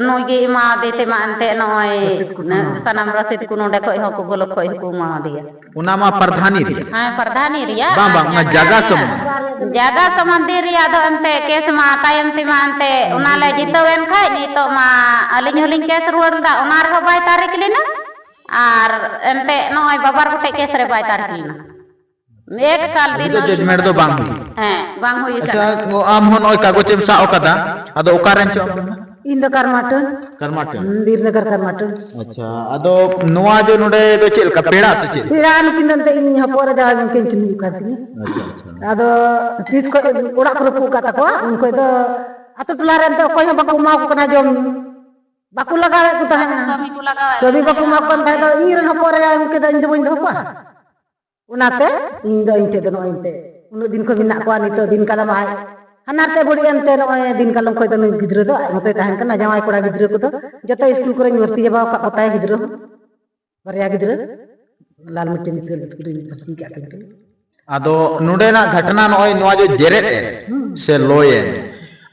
ᱱᱩᱭ ᱜᱮ ᱮᱢᱟᱣ ᱫᱮ ᱛᱮ ᱢᱟ ᱮᱱᱛᱮ ᱱᱚᱜᱼᱚᱭ ᱨᱚᱥᱤᱫ ᱠᱚ ᱥᱟᱱᱟᱢ᱾ ᱥᱟᱱᱟᱢ ᱨᱚᱥᱤᱫ ᱠᱚ ᱱᱚᱰᱮ ᱠᱷᱚᱡ ᱦᱚᱸᱠᱚ ᱵᱚᱞᱚᱠ ᱠᱷᱚᱡ ᱦᱚᱸᱠᱚ ᱮᱢᱟᱣ ᱫᱮᱭᱟ᱾ ᱚᱱᱟ ᱢᱟ ᱯᱨᱟᱫᱷᱟᱱᱤ ᱨᱮᱭᱟᱜ᱾ ᱦᱮᱸ, ᱯᱨᱟᱫᱷᱟᱱᱤ ᱨᱮᱭᱟᱜ᱾ ᱵᱟᱝ, ᱵᱟᱝ, ᱚᱱᱟ ᱡᱟᱭᱜᱟ ᱥᱚᱢᱟᱱ᱾ ᱡᱟᱭᱜᱟ ᱥᱚᱢᱟᱱ ᱫᱤᱱ ᱨᱮᱭᱟᱜ ᱫᱚ ᱮᱱᱛᱮ ᱠᱮᱥ ᱢᱟ ᱛᱟᱭᱚᱢ ᱛᱮᱢᱟ ᱮᱱᱛᱮ ᱚᱱᱟ ᱞᱮ ᱡᱤᱛᱟᱹᱣ ᱮᱱ ᱠᱷᱟᱡ ᱱᱤᱛᱚᱜ ᱢᱟ ᱟᱹᱞᱤᱧ ᱦᱚᱸᱞᱤᱧ ᱠᱮᱥ ᱨᱩᱣᱟᱹᱲ ᱞᱮᱫᱟ, ᱚᱱᱟ ᱨᱮᱦᱚᱸ ᱵᱟᱭ ᱛᱟᱹᱨᱤᱠᱷ ᱞᱮᱱᱟ᱾ ᱟᱨ ᱮᱱᱛᱮ ᱱᱚᱜᱼᱚᱭ ᱵᱟᱵᱟᱨ ᱜᱚᱴᱮᱡ ᱠᱮᱥ ᱨᱮ ᱵᱟᱭ ᱛᱟᱹᱨᱤᱠᱷ ᱞᱮᱱᱟ᱾ ᱮᱠ ᱥᱟᱞ ᱫᱤᱱ ᱟᱹᱞᱤᱧ ᱫᱚ ᱡᱟᱡᱽᱢᱮᱱᱴ ᱫᱚ ᱵᱟᱝ ᱦᱩᱭ᱾ ᱦᱮᱸ, ᱵᱟᱝ ᱦᱩᱭ ᱟᱪᱪᱷᱟ, ᱟᱠᱟᱱᱟ᱾ ᱟᱢ ᱦᱚᱸ ᱱᱚᱜᱼᱚᱭ ᱠᱟᱜᱚᱡᱽ ᱮᱢ ᱥᱟᱵ ᱟᱠᱟᱫᱟ, ᱟᱫᱚ ᱚᱠᱟ ᱨᱮᱱ ᱪᱚ ᱟᱢ ᱫᱚ? ᱤᱧ ᱫᱚ ᱠᱟᱨᱢᱟᱴᱟᱹᱱ᱾ ᱠᱟᱨᱢᱟᱴᱟᱹᱱ? ᱦᱩᱸ, ᱵᱤᱨᱱᱚᱜᱚᱨ ᱠᱟᱨᱢᱟᱴᱟᱹᱱ᱾ ᱟᱪᱪᱷᱟ, ᱟᱫᱚ ᱱᱚᱣᱟ ᱡᱮ ᱱᱚᱰᱮ ᱫᱚ ᱪᱮᱫ ᱞᱮᱠᱟ ᱯᱮᱲᱟ ᱥᱮ ᱪᱮᱫ? ᱯᱮᱲᱟ ᱱᱩᱠᱤᱱ ᱫᱚ ᱮᱱᱛᱮ ᱤᱧ ᱦᱚᱯᱚᱱ ᱮᱨᱟ ᱡᱟᱶᱟᱭ ᱜᱚᱢᱠᱮ ᱠᱤᱱ ᱦᱩᱭᱩᱜ ᱠᱟᱱ ᱛᱤᱧᱟ᱾ ᱟᱪᱪᱷᱟ, ᱟᱪᱪᱷᱟ᱾ ᱟᱫᱚ ᱛᱤᱥ ᱠᱷᱚᱡ ᱚᱲᱟᱜ ᱠᱚ ᱨᱟᱹᱯᱩᱫ ᱟᱠᱟᱫ ᱛᱟᱠᱚᱣᱟ, ᱩᱱ ᱠᱷᱚᱡ ᱫᱚ ᱟᱛᱳ ᱴᱚᱞᱟ ᱨᱮ ᱮᱱᱛᱮ ᱚᱠᱚᱭ ᱦᱚᱸ ᱵᱟᱠᱚ ᱮᱢᱟ ᱠᱚ ᱠᱟᱱᱟ ᱡᱚᱢ ᱧᱩ᱾ ᱵᱟᱠᱚ ᱞᱟᱜᱟᱣᱮᱫ ᱠᱚ ᱛᱟᱦᱮᱸᱱᱟ᱾ ᱠᱟᱹᱢᱤ ᱠᱚ ᱞᱟᱜᱟᱣᱮᱫ ᱠᱟᱹᱢᱤ ᱠᱚ ᱵᱟᱠᱚ ᱮᱢᱟ ᱠᱚ ᱠᱟᱱ ᱛᱟᱦᱮᱸᱫ ᱫᱚ, ᱤᱧ ᱨᱮᱱ ᱦᱚᱯᱚᱱ ᱮᱨᱟ ᱩᱱᱠᱤᱱ ᱫᱚ ᱤᱧ ᱫᱚ ᱵᱟᱹᱧ ᱫᱚᱦᱚ ᱠᱚᱣᱟ᱾ ᱚᱱᱟᱛᱮ ᱤᱧ ᱫᱚ ᱤᱧ ᱴᱷᱮᱡ ᱫᱚ ᱱᱚᱜᱼᱚᱭ ᱮᱱᱛᱮ ᱩᱱᱟᱹᱜ ᱫᱤᱱ ᱠᱷᱚᱱ ᱢᱮᱱᱟᱜ ᱠᱚᱣᱟ, ᱱᱤᱛᱚᱜ ᱫᱤᱱ ᱠᱟᱞᱚᱢ ᱟᱡ ᱦᱟᱱᱟᱨᱛᱮ ᱵᱟᱹᱲᱤᱡ ᱮᱱᱛᱮ ᱱᱚᱜᱼᱚᱭ ᱫᱤᱱ ᱠᱟᱞᱚᱢ ᱠᱷᱚᱱ ᱫᱚ ᱱᱩᱭ ᱜᱤᱫᱽᱨᱟᱹ ᱫᱚ ᱟᱡ ᱢᱚᱛᱚᱭ ᱛᱟᱦᱮᱱ ᱠᱟᱱᱟ᱾ ᱡᱟᱶᱟᱭ ᱠᱚᱲᱟ ᱜᱤᱫᱽᱨᱟᱹ ᱠᱚᱫᱚ ᱡᱚᱛᱚ ᱥᱠᱩᱞ ᱠᱚᱨᱮᱧ ᱵᱷᱚᱨᱛᱤ ᱪᱟᱵᱟ ᱟᱠᱟᱫ ᱠᱚ ᱛᱟᱭᱟ ᱜᱤᱫᱽᱨᱟᱹ ᱦᱚᱸ᱾ ᱵᱟᱨᱭᱟ ᱜᱤᱫᱽᱨᱟᱹ ᱞᱟᱞ ᱢᱤᱫᱴᱮᱱ ᱥᱠᱩᱞ ᱨᱮᱧ ᱵᱷᱚᱨᱛᱤ ᱠᱟᱜ ᱠᱤᱱ ᱠᱟᱱᱟ᱾ ᱟᱫᱚ ᱱᱚᱰᱮᱱᱟᱜ ᱜᱷᱚᱴᱱᱟ ᱱᱚᱜᱼᱚᱭ ᱱᱚᱣᱟ ᱡᱮ ᱡᱮᱨᱮᱫ ᱮᱱ ᱥᱮ ᱞᱚᱭᱮᱱ,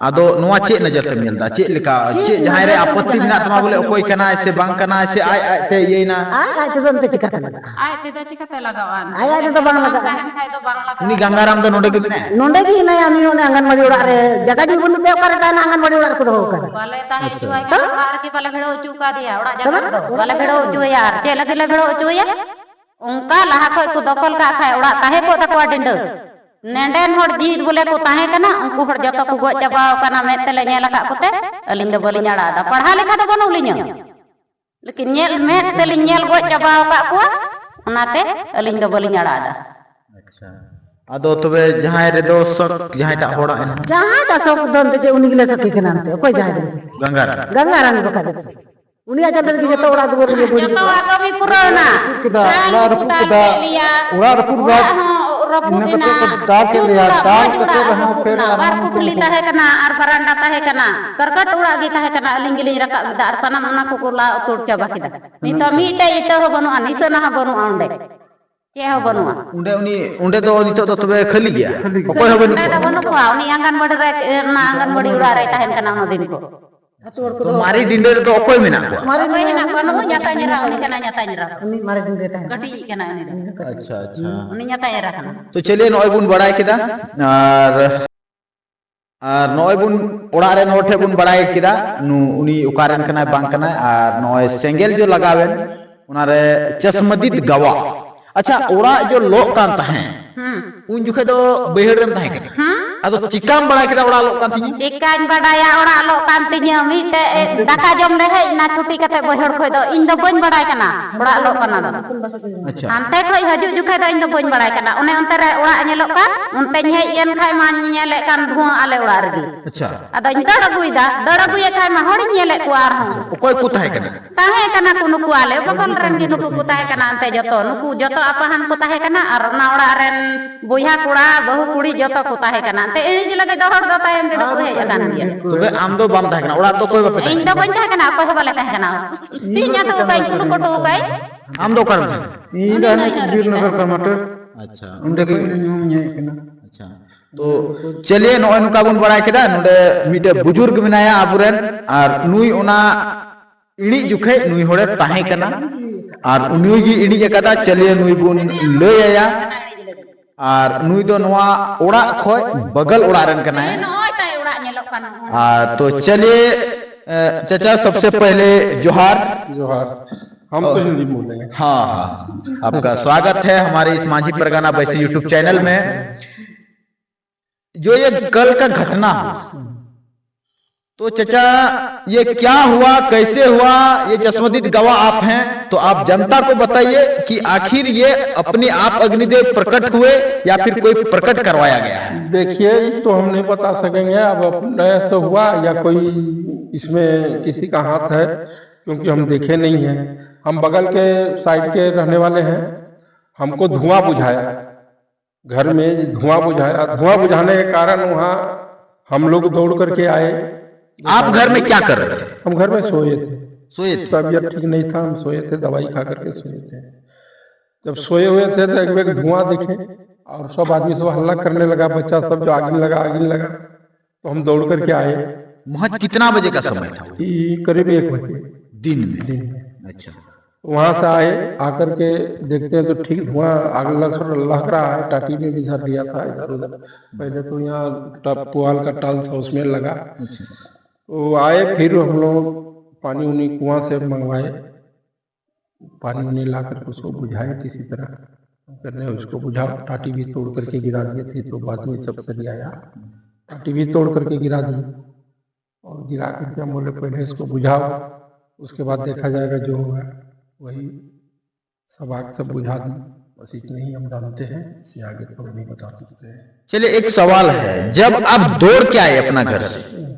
ᱟᱫᱚ ᱱᱚᱣᱟ ᱪᱮᱫ ᱱᱚᱡᱚᱨ ᱛᱮᱢ ᱧᱮᱞ ᱮᱫᱟ? ᱪᱮᱫ ᱞᱮᱠᱟ, ᱪᱮᱫ ᱡᱟᱦᱟᱸᱭ ᱨᱮ ᱟᱯᱚᱛᱛᱤ ᱢᱮᱱᱟᱜ ᱛᱟᱢᱟ ᱵᱚᱞᱮ ᱚᱠᱚᱭ ᱠᱟᱱᱟᱭ ᱥᱮ ᱵᱟᱝ ᱠᱟᱱᱟᱭ ᱥᱮ ᱟᱡ ᱟᱡᱛᱮ ᱤᱭᱟᱹᱭᱮᱱᱟ? ᱟᱡ ᱟᱡ ᱛᱮᱫᱚ ᱮᱱᱛᱮ ᱪᱤᱠᱟᱹᱛᱮ ᱞᱟᱜᱟᱜᱼᱟ? ᱟᱡ ᱛᱮᱫᱚ ᱪᱤᱠᱟᱹᱛᱮ ᱞᱟᱜᱟᱜᱼᱟ? ᱟᱡ ᱟᱡ ᱛᱮᱫᱚ ᱵᱟᱝ ᱞᱟᱜᱟᱜᱼᱟ᱾ ᱛᱟᱦᱮᱱ ᱠᱷᱟᱡ ᱫᱚ ᱵᱟᱝ ᱞᱟᱜᱟᱜᱼᱟ᱾ ᱩᱱᱤ ᱜᱟᱝᱜᱟᱨᱟᱢ ᱫᱚ ᱱᱚᱰᱮ ᱜᱮ ᱢᱮᱱᱟᱭᱟ? ᱱᱚᱰᱮ ᱜᱮ ᱦᱮᱱᱟᱭᱟ, ᱩᱱᱤ ᱚᱸᱰᱮ ᱟᱸᱜᱟᱱᱵᱟᱲᱤ ᱚᱲᱟᱜ ᱨᱮ ᱡᱟᱭᱜᱟ ᱡᱩᱢᱤ ᱵᱟᱹᱱᱩᱜ ᱛᱟᱭᱟ, ᱚᱠᱟᱨᱮ ᱛᱟᱦᱮᱱᱟ? ᱟᱸᱜᱟᱱᱵᱟᱲᱤ ᱚᱲᱟᱜ ᱨᱮᱠᱚ ᱫᱚᱦᱚ ᱟᱠᱟᱫᱮ᱾ ᱵᱟᱞᱮ ᱛᱟᱦᱮᱸ ᱦᱚᱪᱚᱣᱟᱭ ᱠᱟᱱᱟ, ᱚᱲᱟᱜ ᱨᱮᱜᱮ ᱵᱟᱞᱮ ᱵᱷᱤᱲᱟᱹᱣ ᱦᱚᱪᱚ ᱟᱠᱟᱫᱮᱭᱟ, ᱚᱲᱟᱜ ᱡᱟᱭᱜᱟ ᱨᱮᱫᱚ ᱵᱟᱞᱮ ᱵᱷᱤᱲᱟᱹᱣ ᱦᱚᱪᱚᱣᱟᱭᱟ᱾ ᱟᱨ ᱪᱮᱫ ᱞᱟᱹᱜᱤᱫ ᱞᱮ ᱵᱷᱤᱲᱟᱹᱣ ᱦᱚᱪᱚᱣᱟᱭᱟ? ᱚᱱᱠᱟ ᱞᱟᱦᱟ ᱠᱷᱚᱡ ᱠᱚ ᱫᱚᱠᱷᱚᱞ ᱠᱟᱜ ᱠᱷᱟᱡ ᱚᱲᱟᱜ ᱛᱟᱦᱮᱸ ᱠᱚᱜ ᱛᱟᱠᱚᱣᱟ ᱰᱤᱸᱰᱟᱹ᱾ ᱱᱮᱰᱮᱱ ᱦᱚᱲ ᱡᱤᱫ ᱵᱚᱞᱮ ᱠᱚ ᱛᱟᱦᱮᱸ ᱠᱟᱱᱟ, ᱩᱱᱠᱩ ᱦᱚᱲ ᱡᱚᱛᱚ ᱠᱚ ᱜᱚᱡ ᱪᱟᱵᱟᱣ ᱠᱟᱱᱟ, ᱢᱮᱫ ᱛᱮᱞᱮ ᱧᱮᱞ ᱟᱠᱟᱫ ᱠᱚᱛᱮ ᱟᱹᱞᱤᱧ ᱫᱚ ᱵᱟᱹᱞᱤᱧ ᱟᱲᱟᱜ ᱮᱫᱟ᱾ ᱯᱟᱲᱦᱟᱣ ᱞᱮᱠᱷᱟ ᱫᱚ ᱵᱟᱹᱱᱩᱜ ᱞᱤᱧᱟᱹ, ᱞᱮᱠᱤᱱ ᱧᱮᱞ ᱢᱮᱫ ᱛᱮᱞᱤᱧ ᱧᱮᱞ ᱜᱚᱡ ᱪᱟᱵᱟᱣ ᱟᱠᱟᱫ ᱠᱚᱣᱟ, ᱚᱱᱟᱛᱮ ᱟᱹᱞᱤᱧ ᱫᱚ ᱵᱟᱹᱞᱤᱧ ᱟᱲᱟᱜ ᱮᱫᱟ᱾ ᱟᱪᱪᱷᱟ, ᱟᱫᱚ ᱛᱚᱵᱮ ᱡᱟᱦᱟᱸᱭ ᱨᱮᱫᱚ ᱥᱚᱠ ᱡᱟᱦᱟᱸᱭᱴᱟᱜ ᱦᱚᱲᱟᱜ ᱮᱱᱦᱚᱸ? ᱡᱟᱦᱟᱸᱭᱴᱟᱜ ᱥᱚᱠ ᱫᱚ ᱮᱱᱛᱮ ᱪᱮᱫ ᱩᱱᱤ ᱜᱮᱞᱮ ᱥᱚᱠᱮ ᱠᱟᱱᱟ, ᱮᱱᱛᱮ ᱚᱠᱚᱭ ᱡᱟᱦᱟᱸᱭ ᱜᱮᱞᱮ ᱥᱚᱠᱮ? ᱜᱟᱝᱜᱟᱨᱟᱢ᱾ ᱜᱟᱝᱜᱟᱨᱟᱢ ᱜᱮ ᱵᱟᱠᱷᱟᱡ ᱫᱚ ᱪᱮᱫ? ᱩᱱᱤᱭᱟᱜ ᱪᱟᱸᱫᱟ ᱛᱮᱜᱮ ᱡᱚᱛᱚ ᱚᱲᱟᱜ ᱫᱩᱣᱟᱹᱨ ᱜᱮ ᱵᱟᱹᱲᱤᱡ ᱡᱚᱛᱚᱣᱟᱜ ᱠᱟᱹᱢᱤ ᱯᱩᱨᱟᱹᱣ ᱮᱱᱟ᱾ ᱨᱟᱹᱯᱩᱫ ᱠᱮᱫᱟ, ᱫᱟᱞ ᱚᱲᱟᱜ ᱠᱚ ᱨᱟᱹᱯᱩᱫ ᱫᱟᱞ ᱠᱮᱫᱟ, ᱠᱮᱫ ᱞᱮᱭᱟ᱾ ᱚᱲᱟᱜ ᱨᱟᱹᱯᱩᱫ ᱚᱲᱟᱜ ᱵᱟᱫ ᱦᱚᱸ ᱨᱟᱹᱯᱩᱫ ᱤᱱᱟᱹ ᱮᱱᱟ᱾ ᱠᱟᱛᱮ ᱠᱚ ᱫᱟᱞ ᱠᱮᱫ ᱪᱷᱩᱛ ᱞᱮᱭᱟ, ᱚᱲᱟᱜ, ᱫᱟᱞ ᱢᱚᱡᱽ ᱠᱟᱛᱮ ᱚᱲᱟᱜ ᱨᱮᱦᱚᱸ ᱨᱟᱹᱯᱩᱫ ᱯᱷᱮᱨ ᱮᱱᱟ᱾ ᱵᱟᱨ ᱟᱨᱦᱚᱸ ᱠᱩᱴᱞᱤ ᱛᱟᱦᱮᱸ ᱠᱟᱱᱟ ᱟᱨ ᱵᱟᱨᱟᱱᱰᱟ ᱛᱟᱦᱮᱸ ᱠᱟᱱᱟ᱾ ᱠᱟᱨᱠᱟᱴ ᱚᱲᱟᱜ ᱜᱮ ᱛᱟᱦᱮᱸ ᱠᱟᱱᱟ, ᱟᱹᱞᱤᱧ ᱜᱮᱞᱤᱧ ᱨᱟᱠᱟᱵ ᱞᱮᱫᱟ ᱟᱨ ᱥᱟᱱᱟᱢ ᱚᱱᱟ ᱠᱚᱠᱚ ᱞᱟ ᱩᱛᱟᱹᱨ ᱪᱟᱵᱟ ᱠᱮᱫᱟ᱾ ᱱᱤᱛᱚᱜ ᱢᱤᱫᱴᱮᱡ ᱤᱴᱟᱹ ᱦᱚᱸ ᱵᱟᱹᱱᱩᱜᱼᱟ, ᱱᱤᱥᱟᱹᱱᱟ ᱦᱚᱸ ᱵᱟᱹᱱᱩᱜᱼᱟ ᱚᱸᱰᱮ᱾ ᱪᱮᱫ ᱦᱚᱸ ᱵᱟᱹᱱᱩᱜᱼᱟ᱾ ᱚᱸᱰᱮ ᱩᱱᱤ, ᱚᱸᱰᱮ ᱫᱚ ᱱᱤᱛᱚᱜ ᱫᱚ ᱛᱚᱵᱮ ᱠᱷᱟᱹᱞᱤ ᱜᱮᱭᱟ? ᱠᱷᱟᱹᱞᱤ ᱜᱮᱭᱟ᱾ ᱚᱠᱚᱭ ᱦᱚᱸ ᱵᱟᱹᱱᱩᱜ ᱚᱸᱰᱮ ᱫᱚ ᱠᱚᱣᱟ? ᱵᱟᱹᱱᱩᱜ ᱠᱚᱣᱟ, ᱩᱱᱤ ᱟᱸᱜᱟᱱᱵᱟᱲᱤ ᱨᱮ, ᱚᱱᱟ ᱟᱸᱜᱟᱱᱵᱟᱲᱤ ᱚᱲᱟᱜ ᱨᱮᱭ ᱛᱟᱦᱮᱱ ᱠᱟᱱᱟ ᱩᱱᱟᱹ ᱫᱤᱱ ᱠᱚ᱾ ᱟᱹᱛᱩ ᱦᱚᱲ ᱠᱚ ᱛᱚ ᱫᱚᱦᱚ ᱢᱟᱨᱮ ᱠᱟᱫᱮᱭᱟ᱾ ᱰᱤᱸᱰᱟᱹ ᱨᱮᱫᱚ ᱚᱠᱚᱭ ᱢᱮᱱᱟᱜ ᱠᱚᱣᱟ? ᱢᱟᱨᱮ ᱚᱠᱚᱭ ᱰᱤᱸᱰᱟᱹ ᱦᱮᱱᱟᱜ ᱠᱚᱣᱟ? ᱨᱮᱫᱚ ᱱᱩᱭ ᱧᱟᱛᱟᱧ ᱮᱨᱟ, ᱩᱱᱤ ᱠᱟᱱᱟ ᱧᱟᱛᱟᱧ ᱮᱨᱟ᱾ ᱩᱱᱤ ᱢᱟᱨᱮ ᱰᱤᱸᱰᱟᱹ ᱨᱮ ᱛᱟᱦᱮᱱ ᱠᱟᱱᱟ᱾ ᱠᱟᱹᱴᱤᱡ ᱠᱟᱱᱟ ᱩᱱᱤ ᱫᱚ᱾ ᱟᱪᱪᱷᱟ, ᱟᱪᱪᱷᱟ᱾ ᱩᱱᱤ ᱧᱟᱛᱟᱧ ᱮᱨᱟ ᱠᱟᱱᱟ᱾ ᱛᱚ ᱪᱚᱞᱤᱭᱮ, ᱱᱚᱜᱼᱚᱭ ᱵᱚᱱ ᱵᱟᱲᱟᱭ ᱠᱮᱫᱟ, ᱟᱨ, ᱟᱨ ᱱᱚᱜᱼᱚᱭ ᱵᱚᱱ ᱚᱲᱟᱜ ᱨᱮᱱ ᱦᱚᱲ ᱴᱷᱮᱱ ᱵᱚᱱ ᱵᱟᱲᱟᱭ ᱠᱮᱫᱟ, ᱱᱩ-, ᱩᱱᱤ ᱚᱠᱟ ᱨᱮᱱ ᱠᱟᱱᱟᱭ ᱵᱟᱝ ᱠᱟᱱᱟᱭ, ᱟᱨ ᱱᱚᱜᱼᱚᱭ ᱥᱮᱸᱜᱮᱞ ᱡᱚ ᱞᱟᱜᱟᱣᱮᱱ, ᱚᱱᱟᱨᱮ ᱪᱟᱥᱢᱟᱫᱤᱫ ᱜᱟᱣᱟ᱾ ᱟᱪᱪᱷᱟ, ᱚᱲᱟᱜ ᱡᱚ ᱞᱚᱜ ᱠᱟᱱ ᱛᱟᱦᱮᱸ, ᱦᱩᱸ᱾ ᱩᱱ ᱡᱚᱠᱷᱮᱡ ᱫᱚ ᱵᱟᱹᱭᱦᱟᱹᱲ ᱨᱮᱢ ᱛᱟᱦᱮᱸ ᱠᱟᱱᱟ? ᱦᱩᱸ᱾ ᱟᱫᱚ ᱪᱤᱠᱟᱢ ᱵᱟᱲᱟᱭ ᱠᱮᱫᱟ ᱚᱲᱟᱜ ᱞᱚᱜ ᱠᱟᱱ ᱛᱤᱧᱟᱹ? ᱪᱤᱠᱟᱹᱧ ᱵᱟᱰᱟᱭᱟ ᱚᱲᱟᱜ ᱞᱚᱜ ᱠᱟᱱ ᱛᱤᱧᱟᱹ? ᱢᱤᱫᱴᱮᱡ ᱫᱟᱠᱟ ᱡᱚᱢ ᱞᱮ ᱦᱮᱡ ᱮᱱᱟ ᱪᱷᱩᱴᱤ ᱠᱟᱛᱮ ᱵᱟᱹᱭᱦᱟᱹᱲ ᱠᱷᱚᱡ ᱫᱚ, ᱤᱧ ᱫᱚ ᱵᱟᱹᱧ ᱵᱟᱰᱟᱭ ᱠᱟᱱᱟ ᱚᱲᱟᱜ ᱞᱚᱜ ᱠᱟᱱᱟ ᱫᱚ᱾ ᱟᱪᱪᱷᱟ᱾ ᱦᱟᱱᱛᱮ ᱠᱷᱚᱡ ᱦᱤᱡᱩᱜ ᱡᱚᱠᱷᱮᱡ ᱫᱚ ᱤᱧ ᱫᱚ ᱵᱟᱹᱧ ᱵᱟᱲᱟᱭ ᱠᱟᱱᱟ, ᱚᱱᱮ ᱚᱱᱛᱮ ᱨᱮ ᱚᱲᱟᱜ ᱧᱮᱞᱚᱜ ᱠᱟᱱ, ᱚᱱᱛᱮᱧ ᱦᱮᱡ ᱮᱱ ᱠᱷᱟᱡ ᱢᱟᱧ ᱧᱮᱞᱮᱫ ᱠᱟᱱ ᱫᱷᱩᱣᱟᱹ ᱟᱞᱮ ᱚᱲᱟᱜ ᱨᱮᱜᱮ᱾ ᱟᱪᱪᱷᱟ᱾ ᱟᱫᱚᱧ ᱫᱟᱹᱲ ᱟᱹᱜᱩᱭᱮᱫᱟ, ᱫᱟᱹᱲ ᱟᱹᱜᱩᱭᱮᱫ ᱠᱷᱟᱡ ᱢᱟ ᱦᱚᱲᱤᱧ ᱧᱮᱞᱮᱫ ᱠᱚᱣᱟ ᱟᱨᱦᱚᱸ᱾ ᱚᱠᱚᱭ ᱠᱚ ᱛᱟᱦᱮᱸ ᱠᱟᱱᱟ? ᱛᱟᱦᱮᱸ ᱠᱟᱱᱟ ᱠᱚ ᱱᱩᱠᱩ ᱟᱞᱮ ᱵᱚᱜᱚᱞ ᱨᱮᱱ ᱜᱮ ᱱᱩᱠᱩ ᱠᱚ ᱛᱟᱦᱮᱸ ᱠᱟᱱᱟ, ᱮᱱᱛᱮ ᱡᱚᱛᱚ ᱱᱩᱠᱩ ᱡᱚᱛᱚ ᱟᱯᱟᱦᱟᱱ ᱠᱚ ᱛᱟᱦᱮᱸ ᱠᱟᱱᱟ ᱟᱨ ᱚᱱᱟ ᱚᱲᱟᱜ ᱨᱮᱱ ᱵᱚᱭᱦᱟ ᱠᱚᱲᱟ, ᱵᱟᱹᱦᱩ ᱠᱩᱲᱤ ᱡᱚᱛᱚ ᱠᱚ ᱛᱟᱦᱮᱸ ᱠᱟᱱᱟ᱾ ᱮᱱᱮᱡ ᱞᱟᱹᱜᱤᱫ ᱫᱚ ᱦᱚᱲ ᱫᱚ ᱛᱟᱭᱚᱢ ᱛᱮᱫᱚ ᱠᱚ ᱦᱮᱡ ᱟᱠᱟᱱ ᱜᱮᱭᱟ᱾ ᱛᱚᱵᱮ ᱟᱢ ᱫᱚ ᱵᱟᱢ ᱛᱟᱦᱮᱸ ᱠᱟᱱᱟ, ᱚᱲᱟᱜ ᱨᱮᱫᱚ ᱚᱠᱚᱭ ᱵᱟᱯᱮ ᱛᱟᱦᱮᱸ ᱤᱧ ᱫᱚ ᱠᱟᱱᱟ? ᱵᱟᱹᱧ ᱛᱟᱦᱮᱸ ᱠᱟᱱᱟ, ᱚᱠᱚᱭ ᱦᱚᱸ ᱵᱟᱞᱮ ᱛᱟᱦᱮᱸ ᱠᱟᱱᱟ᱾ ᱥᱤᱧ ᱟᱹᱛᱩ ᱠᱟᱹᱧ ᱠᱩᱞᱩ ᱠᱚᱴᱩ ᱠᱟᱹᱧ᱾ ᱟᱢ ᱫᱚ ᱚᱠᱟᱨᱮᱢ ᱛᱟᱦᱮᱸ ᱠᱟᱱᱟ? ᱤᱧ ᱫᱚ ᱦᱟᱱᱮ ᱵᱤᱨᱱᱚᱜᱚᱨ ᱠᱟᱢᱟᱴᱟᱹᱨ᱾ ᱟᱪᱪᱷᱟ, ᱚᱸᱰᱮ ᱠᱷᱚᱱ ᱤᱧ ᱦᱚᱸᱧ ᱦᱮᱡ ᱠᱟᱱᱟ᱾ ᱟᱪᱪᱷᱟ, ᱛᱚ ᱪᱟᱞᱤᱭᱮ, ᱱᱚᱜᱼᱚᱭ ᱱᱚᱝᱠᱟ ᱵᱚᱱ ᱵᱟᱲᱟᱭ ᱠᱮᱫᱟ, ᱱᱚᱰᱮ ᱢᱤᱫᱴᱮᱡ ᱵᱩᱡᱩᱨᱜ ᱢᱮᱱᱟᱭᱟ ᱟᱵᱚᱨᱮᱱ, ᱟᱨ ᱱᱩᱭ ᱚᱱᱟ ᱤᱬᱤᱡ ᱡᱚᱠᱷᱮᱡ ᱱᱩᱭ ᱦᱚᱲᱮ ᱛᱟᱦᱮᱸ ᱠᱟᱱᱟ, ᱟᱨ ᱩᱱᱤ ᱜᱮ ᱤᱬᱤᱡ ᱟᱠᱟᱫᱟ᱾ ᱪᱟᱞᱤᱭᱮ, ᱱᱩᱭ ᱵᱚᱱ ᱞᱟᱹᱭ ᱟᱭᱟ᱾ ᱟᱨ ᱱᱩᱭ ᱫᱚ ᱱᱚᱣᱟ ᱚᱲᱟᱜ ᱠᱷᱚᱡ ᱵᱟᱜᱟᱞ ᱚᱲᱟᱜ ᱨᱮᱱ ᱠᱟᱱᱟᱭ᱾ ᱱᱚᱜᱼᱚᱭ ᱛᱟᱭ ᱚᱲᱟᱜ ᱧᱮᱞᱚᱜ ᱠᱟᱱᱟ᱾ ᱟᱨ ᱛᱚ ᱪᱟᱞᱤᱭᱮ, ᱮ, ᱪᱟᱪᱟ, ᱥᱚᱵᱥᱮ ᱯᱮᱦᱞᱮ ᱡᱚᱦᱟᱨ᱾ जोहार। हम तो हिंदी बोलेंगे। हाँ, हाँ, आपका स्वागत है हमारे इस मांझी परगना बैसी YouTube चैनल में। जो ये कल का घटना हुआ, तो चचा, ये क्या हुआ, कैसे हुआ? ये चश्मदीद गवाह आप हैं, तो आप जनता को बताइए कि आखिर ये अपने आप अग्निदेव प्रकट हुए या फिर कोई प्रकट करवाया गया है? देखिए, ये तो हम नहीं बता सकेंगे, अब अपने से हुआ या कोई इसमें किसी का हाथ है, क्योंकि हम देखे नहीं हैं। हम बगल के साइड के रहने वाले हैं, हमको धुआं बुझाया, घर में धुआं बुझाया। धुआं बुझाने के कारण वहाँ हम लोग दौड़ करके आए। आप घर में क्या कर रहे थे? हम घर में सोए थे। सोए थे? तबीयत ठीक नहीं था, हम सोए थे, दवाई खा करके सोए थे। जब सोए हुए थे तो एक बेर धुआं देखे और सब आदमी सब हल्ला करने लगा, बच्चा सब जो आगिन लगा, आगिन लगा। तो हम दौड़ करके आए। महज कितना बजे का समय था? ये करीब एक बजे। दिन में? दिन में। अच्छा। वहाँ से आए, आकर के देखते हैं तो ठीक धुआं आग लग, लग रहा है। टाटी में भी झर लिया था इधर उधर। पहले तो यहाँ टप-, पुआल का टाल था, उसमें लगा। अच्छा। तो आए, फिर हम लोग पानी उनी कुआं से मंगवाए, पानी उनी ला करके उसको बुझाए किसी तरह। करने उसको बुझा, टाटी भी तोड़ करके गिरा दिए थे, तो बाद में सब सरियाया। टाटी भी तोड़ करके गिरा दिए। और गिरा करके हम बोले, "पहले इसको बुझाओ, उसके बाद देखा जाएगा, जो होगा वही।" सब आग सब बुझा दी। बस इतने ही हम जानते हैं, इससे आगे तो नहीं बता सकते हैं। चलिए, एक सवाल है, जब आप दौड़ के आए अपना घर से,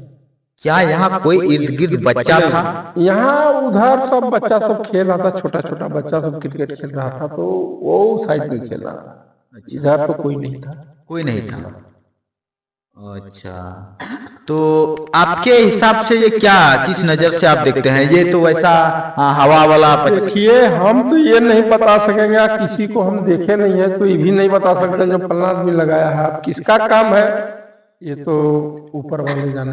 क्या यहाँ कोई इर्द गिर्द बच्चा था? यहाँ उधर सब बच्चा सब खेल रहा था, छोटा छोटा बच्चा सब क्रिकेट खेल रहा था, तो वो साइड में खेल रहा था, इधर तो कोई नहीं था। कोई नहीं था। अच्छा, तो आपके हिसाब से ये क्या, किस नजर से आप देखते हैं? ये तो वैसा, हाँ, हवा वाला पच- देखिए, हम तो ये नहीं बता सकेंगे, आप किसी को हम देखे नहीं है तो ये भी नहीं बता सकते जो फलना आदमी लगाया है। आप किसका काम है, ये तो ऊपर वाले जाने,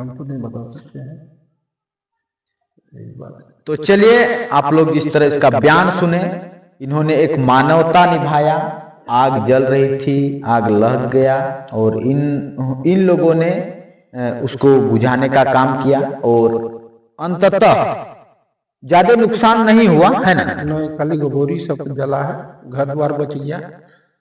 हम तो नहीं बता सकते हैं। यही बात है। तो चलिए, आप लोग जिस तरह इसका बयान सुने, इन्होंने एक मानवता निभाया। आग जल रही थी, आग लग गया, और इन इन लोगों ने अ, उसको बुझाने का काम किया, और अंततः ज्यादा नुकसान नहीं हुआ, है ना? नहीं, खाली गोबोरी सब जला है, घर द्वार बच गया।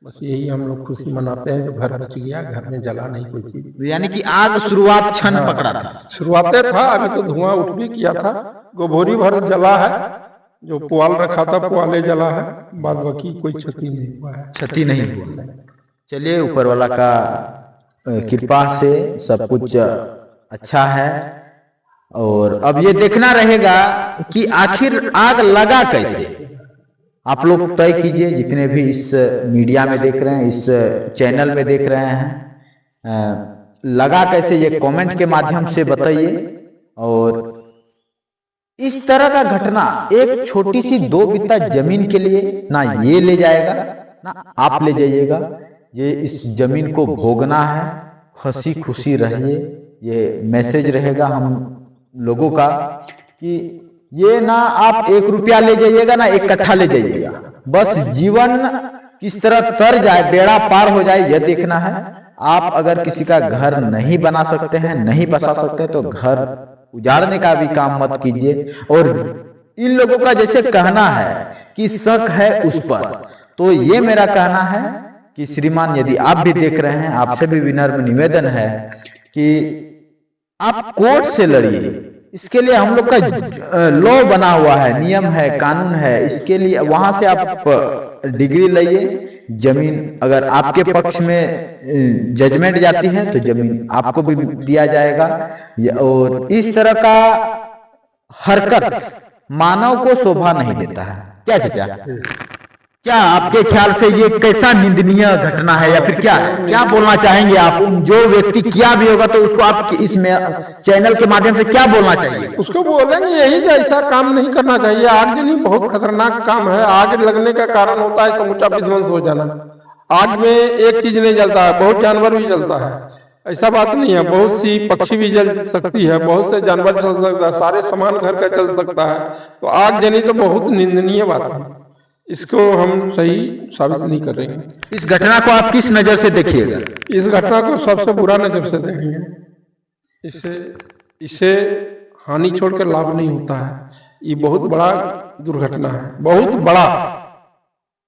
बस यही हम लोग खुशी मनाते हैं जो घर बच गया, घर में जला नहीं कोई चीज। यानी कि आग शुरुआत क्षण हाँ। पकड़ा था। शुरुआते था, अभी तो धुआं उठ भी किया था। गोबोरी भर जला है, जो पुआल रखा था पुआले जला है, बाद बाकी कोई क्षति नहीं हुआ है। क्षति नहीं हुआ। चलिए, ऊपर वाला का अ, कृपा से सब कुछ अच्छा है। और अब ये देखना रहेगा कि आखिर आग लगा कैसे। आप लोग तय कीजिए, जितने भी इस मीडिया में देख रहे हैं, इस चैनल में देख रहे हैं, अ, लगा कैसे, ये कमेंट के माध्यम से बताइए। और इस तरह का घटना एक छोटी सी दो बित्ता जमीन के लिए ना ये ले जाएगा, ना आप ले जाइएगा। ये इस जमीन को भोगना है, हंसी खुशी रहिए। ये मैसेज रहेगा हम लोगों का कि ये ना आप एक रुपया ले जाइएगा, ना एक कट्ठा ले जाइएगा। बस जीवन किस तरह तर जाए, बेड़ा पार हो जाए, यह देखना है। आप अगर किसी का घर नहीं बना सकते हैं, नहीं बसा सकते, तो घर उजाड़ने का भी काम मत कीजिए। और इन लोगों का जैसे कहना है कि शक है उस पर, तो ये मेरा कहना है कि श्रीमान, यदि आप भी देख रहे हैं, आपसे भी विनम्र निवेदन है कि आप कोर्ट से लड़िए। इसके लिए हम लोग का लॉ बना हुआ है, नियम है, कानून है। इसके लिए वहां से आप डिग्री लाइए। जमीन अगर आपके पक्ष में जजमेंट जाती है तो जमीन आपको भी दिया जाएगा। और इस तरह का हरकत मानव को शोभा नहीं देता है। क्या चाचा? क्या आपके ख्याल से ये कैसा निंदनीय घटना है या फिर क्या है? क्या बोलना चाहेंगे आप? उन जो व्यक्ति किया भी होगा तो उसको आप इस चैनल के माध्यम से क्या बोलना चाहिए? उसको बोलेंगे यही कि ऐसा काम नहीं करना चाहिए। आगजनी बहुत खतरनाक काम है। आग लगने का कारण होता है समूचा विध्वंस हो जाना। आग में एक चीज नहीं जलता है, बहुत जानवर भी जलता है। ऐसा बात नहीं है, बहुत सी पक्षी भी जल सकती है, बहुत से जानवर जल सकता है, सारे सामान घर का जल सकता है। तो आगजनी तो बहुत निंदनीय बात है, इसको हम सही साबित नहीं कर रहे हैं। इस घटना को आप किस नजर से देखिएगा? इस घटना को सबसे बुरा नजर से देखेंगे। इसे इसे हानि छोड़कर लाभ नहीं होता है। ये बहुत बड़ा दुर्घटना है, बहुत बड़ा,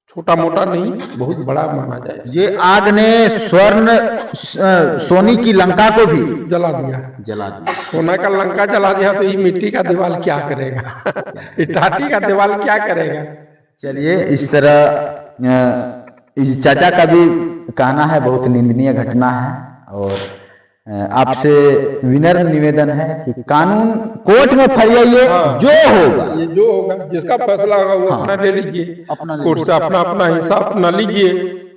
छोटा मोटा नहीं, बहुत बड़ा माना जाए। ये आग ने स्वर्ण, अ, सोने की लंका को भी जला दिया। जला दिया। सोना का लंका जला दिया तो ये मिट्टी का दीवार क्या करेगा? ये टाटी का दीवार क्या करेगा? चलिए, इस तरह, अ, इस चाचा का भी कहना है, बहुत निंदनीय घटना है। और अ, आपसे विनम्र निवेदन है कि कानून कोर्ट में फरियाइए, हाँ। जो होगा। ये जो होगा, जिसका फैसला होगा, वो हाँ। अपना ले लीजिए। अपना ले कोर्ट से लीजिए। अपना, अपना हिसाब अपना लीजिए,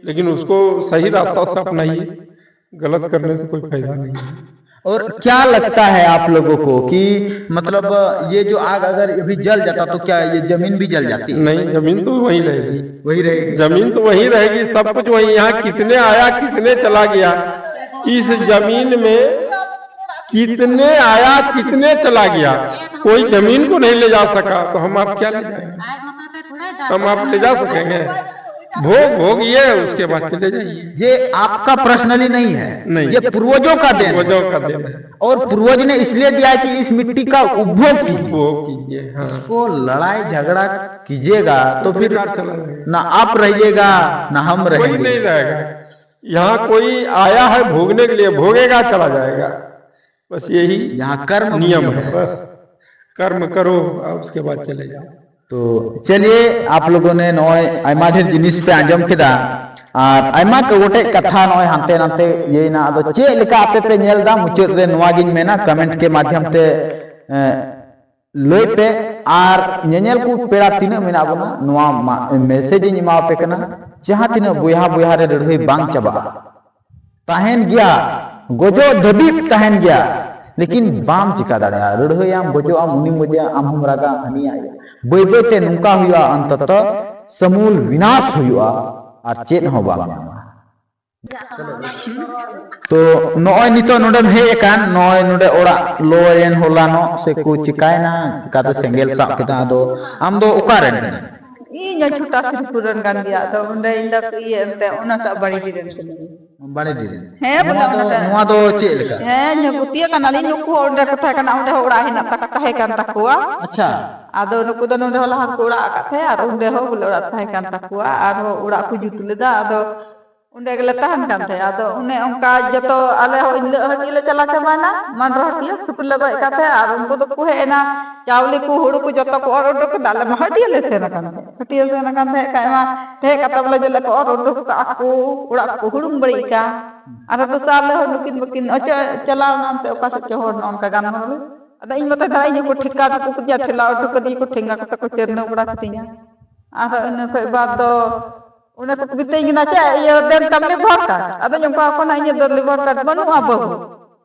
लेकिन उसको सही रास्ता से अपनाइए। गलत करने से कोई फायदा नहीं है। और क्या लगता है आप लोगों को कि मतलब ये जो आग अगर अभी जल जाता तो क्या ये जमीन भी जल जाती? नहीं, जमीन तो वहीं रहेगी। वही रहेगी। जमीन तो वहीं रहेगी, सब कुछ वहीं। यहाँ कितने आया, कितने चला गया, इस जमीन में कितने आया, कितने चला गया, कोई जमीन को नहीं ले जा सका, तो हम आप क्या ले जाएंगे? हम आप ले जा सकेंगे? भोग भोगिए, उसके बाद चले जाइए। ये आपका पर्सनली नहीं है, नहीं। ये पूर्वजों का देन है। पूर्वजों का देन है। और पूर्वज ने इसलिए दिया है कि इस मिट्टी का उपभोग कीजिए। उपभोग कीजिए, हाँ। इसको लड़ाई झगड़ा कीजिएगा तो फिर बेकार चला जाएगा। ना आप रहिएगा, ना हम कोई रहेंगे। नहीं रहेगा। यहाँ कोई आया है भोगने के लिए, भोगेगा, चला जाएगा। बस यही यहाँ कर्म नियम नियम है। है। बस कर्म करो और उसके बाद चले जाओ। तो चलिए, आप लोगों ने ᱱᱚᱜᱼᱚᱭ ᱟᱭᱢᱟ ᱰᱷᱮᱨ ᱡᱤᱱᱤᱥ ᱯᱮ ᱟᱸᱡᱚᱢ ᱠᱮᱫᱟ, ᱟᱨ ᱟᱭᱢᱟ ᱠᱚ ᱜᱚᱴᱮᱡ ᱠᱟᱛᱷᱟ ᱱᱚᱜᱼᱚᱭ ᱦᱟᱱᱛᱮ ᱱᱟᱛᱮ ᱤᱭᱟᱹᱭᱮᱱᱟ᱾ ᱟᱫᱚ ᱪᱮᱫ ᱞᱮᱠᱟ ᱟᱯᱮ ᱯᱮ ᱧᱮᱞ ᱮᱫᱟ, ᱢᱩᱪᱟᱹᱫ ᱨᱮ ᱱᱚᱣᱟ ᱜᱤᱧ ᱢᱮᱱᱟ, ᱠᱚᱢᱮᱱᱴ ᱠᱮ ᱢᱟᱫᱽᱫᱷᱚᱢ ᱛᱮ, ᱮᱸ, ᱞᱟᱹᱭ ᱯᱮ, ᱟᱨ ᱧᱮᱧᱮᱞ ᱠᱚ ᱯᱮᱲᱟ ᱛᱤᱱᱟᱹᱜ ᱢᱮᱱᱟᱜ ᱵᱚᱱᱟ, ᱱᱚᱣᱟ ᱢᱮᱥᱮᱡᱽ ᱤᱧ ᱮᱢᱟᱣᱟᱯᱮ ᱠᱟᱱᱟ, ᱡᱟᱦᱟᱸ ᱛᱤᱱᱟᱹᱜ ᱵᱚᱭᱦᱟ ᱵᱚᱭᱦᱟ ᱨᱮ ᱞᱟᱹᱲᱦᱟᱹᱭ ᱵᱟᱝ ᱪᱟᱵᱟᱜᱼᱟ, ᱛᱟᱦᱮᱱ ᱜᱮᱭᱟ, ᱜᱚᱡᱚᱜ ᱫᱷᱟᱹᱵᱤᱡ ᱛᱟᱦᱮᱱ ᱜᱮᱭᱟ, ᱞᱮᱠᱤᱱ ᱵᱟᱢ ᱪᱤᱠᱟ ᱫᱟᱲᱮᱭᱟᱜᱼᱟ᱾ ᱞᱟᱹᱲᱦᱟᱹᱭᱟᱢ, ᱜᱚᱡᱚᱜ ᱟᱢ, ᱩᱱᱤᱢ ᱜᱚᱡᱮᱭᱟ, ᱟᱢ ᱦᱚᱸᱢ ᱨᱟᱜᱟ, ᱦᱟᱹᱱᱤᱭᱟᱜ ᱤᱭᱟᱹ᱾ ᱵᱟᱹᱭ ᱵᱟᱹᱭ ᱛᱮ ᱱᱚᱝᱠᱟ ᱦᱩᱭᱩᱜᱼᱟ, ᱚᱱᱛᱚᱛᱚ ᱥᱟᱢᱩᱞ ᱵᱤᱱᱟᱥ ᱦᱩᱭᱩᱜᱼᱟ, ᱟᱨ ᱪᱮᱫ ᱦᱚᱸ ᱵᱟᱢ ᱧᱟᱢᱟ᱾ ᱛᱚ ᱱᱚᱜᱼᱚᱭ ᱱᱤᱛᱚᱜ ᱱᱚᱰᱮᱢ ᱦᱮᱡ ᱟᱠᱟᱱ, ᱱᱚᱜᱼᱚᱭ ᱱᱚᱰᱮ ᱚᱲᱟᱜ ᱞᱚᱭᱮᱱ ᱦᱚᱞᱟᱱᱚᱜ ᱥᱮ ᱠᱚ ᱪᱤᱠᱟᱭᱮᱱᱟ, ᱪᱤᱠᱟᱛᱮ ᱥᱮᱸᱜᱮᱞ ᱥᱟᱵ ᱠᱮᱫᱟ, ᱟᱫᱚ ᱟᱢ ᱫᱚ ᱚᱠᱟ ᱨᱮᱱ ᱠᱟᱱᱟᱢ? ᱤᱧ ᱦᱚᱸ ᱪᱷᱳᱴᱟ ᱥᱤᱨᱯᱩᱨ ᱨᱮᱱ ᱠᱟᱱ ᱜᱮᱭᱟ, ᱟᱫᱚ ᱚᱸᱰᱮ ᱤᱧ ᱫᱚ ᱤᱭᱟᱹ ᱮᱱᱛᱮ ᱚᱱᱟᱴᱟᱜ ᱵᱟᱲᱮ ᱰᱤ ᱨᱮᱱ ᱠᱟᱹᱱᱟᱹᱧ᱾ ᱵᱟᱲᱮ ᱰᱤ ᱨᱮᱱ? ᱦᱮᱸ, ᱵᱚᱞᱮ ᱱᱚᱣᱟ ᱫᱚ, ᱚᱱᱟᱴᱟᱜ᱾ ᱱᱚᱣᱟ ᱫᱚ ᱪᱮᱫ ᱞᱮᱠᱟ? ᱦᱮᱸ, ᱧᱩ ᱜᱩᱛᱤᱭᱟᱹ ᱠᱟᱱᱟᱞᱤᱧ, ᱱᱩᱠᱩ ᱦᱚᱸ ᱚᱸᱰᱮ ᱠᱚ ᱛᱟᱦᱮᱸ ᱠᱟᱱᱟ, ᱚᱸᱰᱮ ᱦᱚᱸ ᱚᱲᱟᱜ ᱦᱮᱱᱟᱜ ᱛᱟᱠᱚ, ᱛᱟᱦᱮᱸ ᱠᱟᱱ ᱛᱟᱠᱚᱣᱟ᱾ ᱟᱪᱪᱷᱟ᱾ ᱟᱫᱚ ᱱᱩᱠᱩ ᱫᱚ ᱱᱚᱸᱰᱮ ᱦᱚᱸ ᱞᱟᱦᱟ ᱠᱚ ᱚᱲᱟᱜ ᱟᱠᱟᱫ ᱛᱟᱦᱮᱸ, ᱟᱨ ᱚᱸᱰᱮ ᱦᱚᱸ ᱵᱚᱞᱮ ᱚᱲᱟᱜ ᱛᱟᱦᱮᱸ ᱠᱟᱱ ᱛᱟᱠᱚᱣᱟ, ᱟᱨᱦᱚᱸ ᱚᱲᱟᱜ ᱠᱚ ᱡᱩᱛ ᱞᱮᱫᱟ᱾ ᱟᱫᱚ ᱚᱸᱰᱮ ᱜᱮᱞᱮ ᱛᱟᱦᱮᱱ ᱠᱟᱱ ᱛᱟᱦᱮᱸᱫ᱾ ᱟᱫᱚ ᱚᱱᱮ ᱚᱱᱠᱟ ᱡᱚᱛᱚ ᱟᱞᱮ ᱦᱚᱸ ᱤᱧ ᱦᱤᱞᱳᱜ ᱦᱟᱹᱴᱤᱭᱟᱹ ᱞᱮ ᱪᱟᱞᱟᱣ ᱪᱟᱵᱟᱭᱮᱱᱟ, ᱢᱟᱱᱰᱨᱚ ᱦᱟᱹᱴᱤᱭᱟᱹ ᱥᱩᱠᱨᱤ ᱞᱮ ᱜᱚᱡ ᱟᱠᱟᱫ ᱛᱟᱦᱮᱸᱫ, ᱟᱨ ᱩᱱᱠᱩ ᱫᱚᱠᱚ ᱦᱮᱡ ᱮᱱᱟ, ᱪᱟᱣᱞᱮ ᱠᱚ, ᱦᱩᱲᱩ ᱠᱚ ᱡᱚᱛᱚ ᱠᱚ ᱚᱨ ᱩᱰᱩᱠ ᱠᱮᱫᱟ᱾ ᱟᱞᱮ ᱢᱟ ᱦᱟᱹᱴᱤᱭᱟᱹ ᱞᱮ ᱥᱮᱱ ᱟᱠᱟᱱ ᱛᱟᱦᱮᱸᱫ, ᱦᱟᱹᱴᱤᱭᱟᱹ ᱥᱮᱱ ᱟᱠᱟᱱ ᱛᱟᱦᱮᱸᱫ ᱠᱷᱟᱡ ᱢᱟ ᱦᱮᱡ ᱠᱟᱛᱮ ᱵᱚᱞᱮ ᱡᱮ ᱞᱮ ᱠᱚ ᱚᱨ ᱩᱰᱩᱠ ᱠᱟᱜᱼᱟ ᱠᱚ, ᱚᱲᱟᱜ ᱠᱚ ᱦᱩᱲᱩᱝ ᱵᱟᱹᱲᱤᱡ ᱟᱠᱟᱫ᱾ ᱟᱨ ᱫᱚᱥᱟᱨ ᱦᱤᱞᱳᱜ ᱦᱚᱸ ᱱᱩᱠᱤᱱ ᱵᱟᱹᱠᱤᱱ ᱚᱪᱚᱜ ᱪᱟᱞᱟᱣ ᱮᱱᱟ ᱚᱱᱛᱮ ᱚᱠᱟ ᱥᱮᱫ ᱪᱚ ᱦᱚᱲ ᱱᱚᱜᱼᱚ ᱱᱚᱝᱠᱟ ᱜᱟᱱ ᱦᱚᱲ᱾ ᱟᱫᱚ ᱤᱧ ᱢᱟᱛᱚ ᱫᱟᱜ ᱤᱧ ᱠᱚ ᱴᱷᱮᱠᱟ ᱦᱚᱴᱚ ᱠᱟᱫᱤᱧᱟ, ᱴᱷᱮᱞᱟᱣ ᱦᱚᱴᱚ ᱠᱟᱫᱤᱧᱟ ᱠᱚ, ᱴᱷᱮᱸᱜᱟ ᱠᱚᱛᱮ ᱠᱚ ᱪᱟᱹᱨᱱᱟᱹ ᱵᱟᱲᱟ ᱠᱤᱫᱤᱧᱟ᱾ ᱟᱨ ᱤᱱᱟᱹ ᱠᱷᱚᱡ ᱵᱟᱫ ᱫᱚ ᱚᱱᱮ ᱠᱚ ᱢᱮᱛᱟᱹᱧ ᱠᱟᱱᱟ, "ᱪᱮᱫ ᱤᱭᱟᱹ ᱫᱮᱱ ᱛᱟᱢ ᱞᱤᱵᱷᱟᱨ ᱠᱟᱨᱰ?" ᱟᱫᱚᱧ ᱚᱱᱠᱟ ᱠᱟᱱᱟ, "ᱤᱧᱟᱹᱜ ᱫᱚ ᱞᱤᱵᱷᱟᱨ ᱠᱟᱨᱰ ᱵᱟᱹᱱᱩᱜᱼᱟ ᱵᱟᱹᱵᱩ᱾"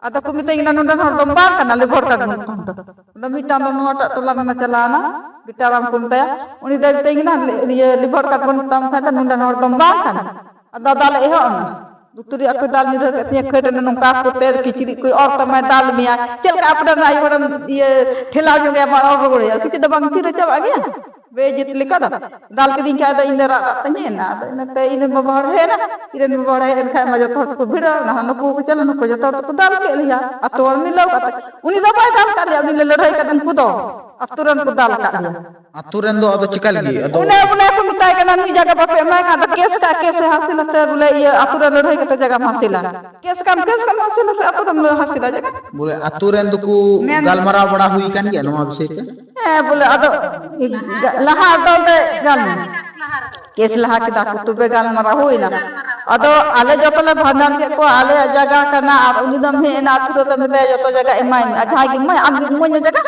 ᱟᱫᱚ ᱠᱚ ᱢᱮᱛᱟᱹᱧ ᱠᱟᱱᱟ, "ᱱᱚᱰᱮ ᱦᱚᱲ ᱫᱚᱢ ᱵᱟᱝ ᱠᱟᱱᱟ ᱞᱤᱵᱷᱟᱨ ᱠᱟᱨᱰ ᱵᱟᱹᱱᱩᱜ ᱛᱟᱢ ᱫᱚ᱾" ᱟᱫᱚ ᱢᱤᱫᱴᱟᱝ ᱫᱚ ᱱᱚᱣᱟᱴᱟᱜ ᱴᱚᱞᱟ ᱨᱮᱱᱮ ᱪᱟᱞᱟᱣᱱᱟ, ᱵᱮᱴᱟᱨᱟᱢ ᱠᱚ ᱢᱮᱛᱟᱭᱟ, ᱩᱱᱤ ᱫᱚᱭ ᱢᱮᱛᱟᱹᱧ ᱠᱟᱱᱟ, "ᱤᱭᱟᱹ ᱞᱤᱵᱷᱟᱨ ᱠᱟᱨᱰ ᱵᱟᱹᱱᱩᱜ ᱛᱟᱢ ᱠᱷᱟᱱ ᱫᱚ ᱱᱚᱰᱮ ᱦᱚᱲ ᱫᱚᱢ ᱵᱟᱝ ᱠᱟᱱᱟ᱾" ᱟᱫᱚ ᱫᱟᱞ ᱮᱦᱚᱵ ᱮᱱᱟ᱾ ᱞᱩᱛᱩᱨ ᱨᱮᱭᱟᱜ ᱠᱚ ᱫᱟᱞ ᱧᱩᱨᱦᱟᱹ ᱠᱮᱫ ᱛᱤᱧᱟᱹ, ᱠᱷᱟᱹᱴ ᱮᱱᱟ ᱱᱚᱝᱠᱟ ᱠᱚᱛᱮ ᱠᱤᱪᱨᱤᱡ ᱠᱚᱭ ᱚᱨ ᱛᱟᱢᱟᱭ, ᱫᱟᱞ ᱢᱮᱭᱟ᱾ ᱪᱮᱫ ᱞᱮᱠᱟ ᱟᱯᱱᱟᱨ ᱨᱮᱱ ᱟᱭᱳ ᱦᱚᱲᱮᱢ ᱤᱭᱟᱹ ᱴᱷᱮᱞᱟᱣ ᱧᱚᱜ ᱮᱭᱟ, ᱵᱟᱢ ᱚᱨ ᱨᱩᱣᱟᱹᱲ ᱮᱭᱟ? ᱠᱤᱪᱨᱤᱡ ᱫᱚ ᱵᱟᱝ ᱛᱤᱨᱮ ᱪᱟᱵᱟᱜ ᱜᱮᱭᱟ? ᱵᱮᱡᱤᱛ ᱞᱮᱠᱟ ᱫᱚ᱾ ᱫᱟᱞ ᱠᱤᱫᱤᱧ ᱠᱷᱟᱡ ᱫᱚ ᱤᱧ ᱫᱚ ᱨᱟᱜ ᱨᱟᱜ ᱛᱤᱧ ᱦᱮᱡ ᱮᱱᱟ᱾ ᱟᱫᱚ ᱤᱱᱟᱹᱛᱮ ᱤᱧ ᱨᱮᱱ ᱵᱟᱵᱟ ᱦᱚᱲ ᱦᱮᱡ ᱮᱱᱟ᱾ ᱤᱧ ᱨᱮᱱ ᱵᱟᱵᱟ ᱦᱚᱲ ᱦᱮᱡ ᱮᱱ ᱠᱷᱟᱡ ᱢᱟ ᱡᱚᱛᱚ ᱦᱚᱲ ᱛᱮᱠᱚ ᱵᱷᱤᱲᱟᱹᱣ ᱮᱱᱟ, ᱱᱩᱠᱩ ᱠᱚ ᱪᱟᱞᱟᱣ, ᱱᱩᱠᱩ ᱡᱚᱛᱚ ᱦᱚᱲ ᱛᱮᱠᱚ ᱫᱟᱞ ᱠᱮᱫ ᱞᱮᱭᱟ᱾ ᱟᱛᱳ ᱦᱚᱲ ᱢᱤᱞᱟᱹᱣ ᱠᱟᱛᱮ᱾ ᱩᱱᱤ ᱫᱚ ᱵᱟᱭ ᱫᱟᱞ ᱠᱟᱫ ᱞᱮᱭᱟ, ᱩᱱᱤ ᱞᱮ ᱞᱟᱹᱲᱦᱟᱹᱭ ᱠᱟᱫ ᱩᱱᱠᱩ ᱫᱚ᱾ ᱟᱛᱳ ᱨᱮᱱ ᱠᱚ ᱫᱟᱞ ᱠᱟᱫ ᱞᱮᱭᱟ᱾ ᱟᱛᱳ ᱨᱮᱱ ᱫᱚ ᱟᱫᱚ ᱪᱮᱠᱟ ᱞᱟᱹᱜᱤᱫ? ᱟᱫᱚ ᱚᱱᱮ, ᱚᱱᱮ ᱠᱚ ᱢᱮᱛᱟᱭ ᱠᱟᱱᱟ, "ᱱᱩᱭ ᱡᱟᱭᱜᱟ ᱵᱟᱯᱮ ᱮᱢᱟᱭ ᱠᱷᱟᱱ ᱫᱚ ᱠᱮᱥ ᱠᱟᱜ, ᱠᱮᱥ ᱮ ᱦᱟᱹᱥᱤᱞ ᱟᱛᱮ ᱵᱚᱞᱮ ᱤᱭᱟᱹ ᱟᱛᱳ ᱨᱮ ᱞᱟᱹᱲᱦᱟᱹᱭ ᱠᱟᱛᱮ ᱡᱟᱭᱜᱟᱢ ᱦᱟᱹᱥᱤᱞᱟ᱾ ᱠᱮᱥ ᱠᱟᱢ, ᱠᱮᱥ ᱠᱟᱢ ᱦᱟᱹᱥᱤᱞᱟ ᱥᱮ ᱟᱛᱳ ᱨᱮᱢ ᱦᱟᱹᱥᱤᱞᱟ ᱡᱟᱭᱜᱟ?" ᱵᱚᱞᱮ ᱟᱛᱳ ᱨᱮᱱ ᱫᱚᱠᱚ ᱢᱮᱱ ᱜᱟᱞᱢᱟᱨᱟᱣ ᱵᱟᱲᱟ ᱦᱩᱭ ᱠᱟᱱ ᱜᱮᱭᱟ ᱱᱚᱣᱟ ᱵᱤᱥᱚᱭ ᱛᱮ? ᱦᱮᱸ, ᱵᱚᱞᱮ ᱟᱫᱚ ᱞᱟᱦᱟ ᱫᱚ ᱚᱸᱰᱮ ᱜᱟᱞ-, ᱠᱮᱥ ᱞᱟᱦᱟ ᱠᱮᱫᱟ ᱠᱚ, ᱛᱚᱵᱮ ᱜᱟᱞᱢᱟᱨᱟᱣ ᱦᱩᱭᱱᱟ᱾ ᱟᱫᱚ ᱟᱞᱮ ᱡᱚᱛᱚ ᱞᱮ ᱵᱷᱟᱸᱰᱟᱱ ᱠᱮᱫ ᱠᱚᱣᱟ, ᱟᱞᱮᱭᱟᱜ ᱡᱟᱭᱜᱟ ᱠᱟᱱᱟ, ᱟᱨ ᱩᱱᱤ ᱫᱚᱢ ᱦᱮᱡ ᱮᱱᱟ ᱟᱛᱳ ᱨᱮ, ᱫᱚ ᱢᱮᱛᱟᱭᱟ, "ᱡᱚᱛᱚ ᱡᱟᱭᱜᱟ ᱮᱢᱟᱭ ᱢᱮ, ᱟᱨ ᱡᱟᱦᱟᱸᱭ ᱜᱮ ᱮᱢᱟᱭ, ᱟᱢ ᱜᱮ ᱮᱢᱟᱹᱧ ᱢᱮ ᱡᱟᱭᱜᱟ᱾"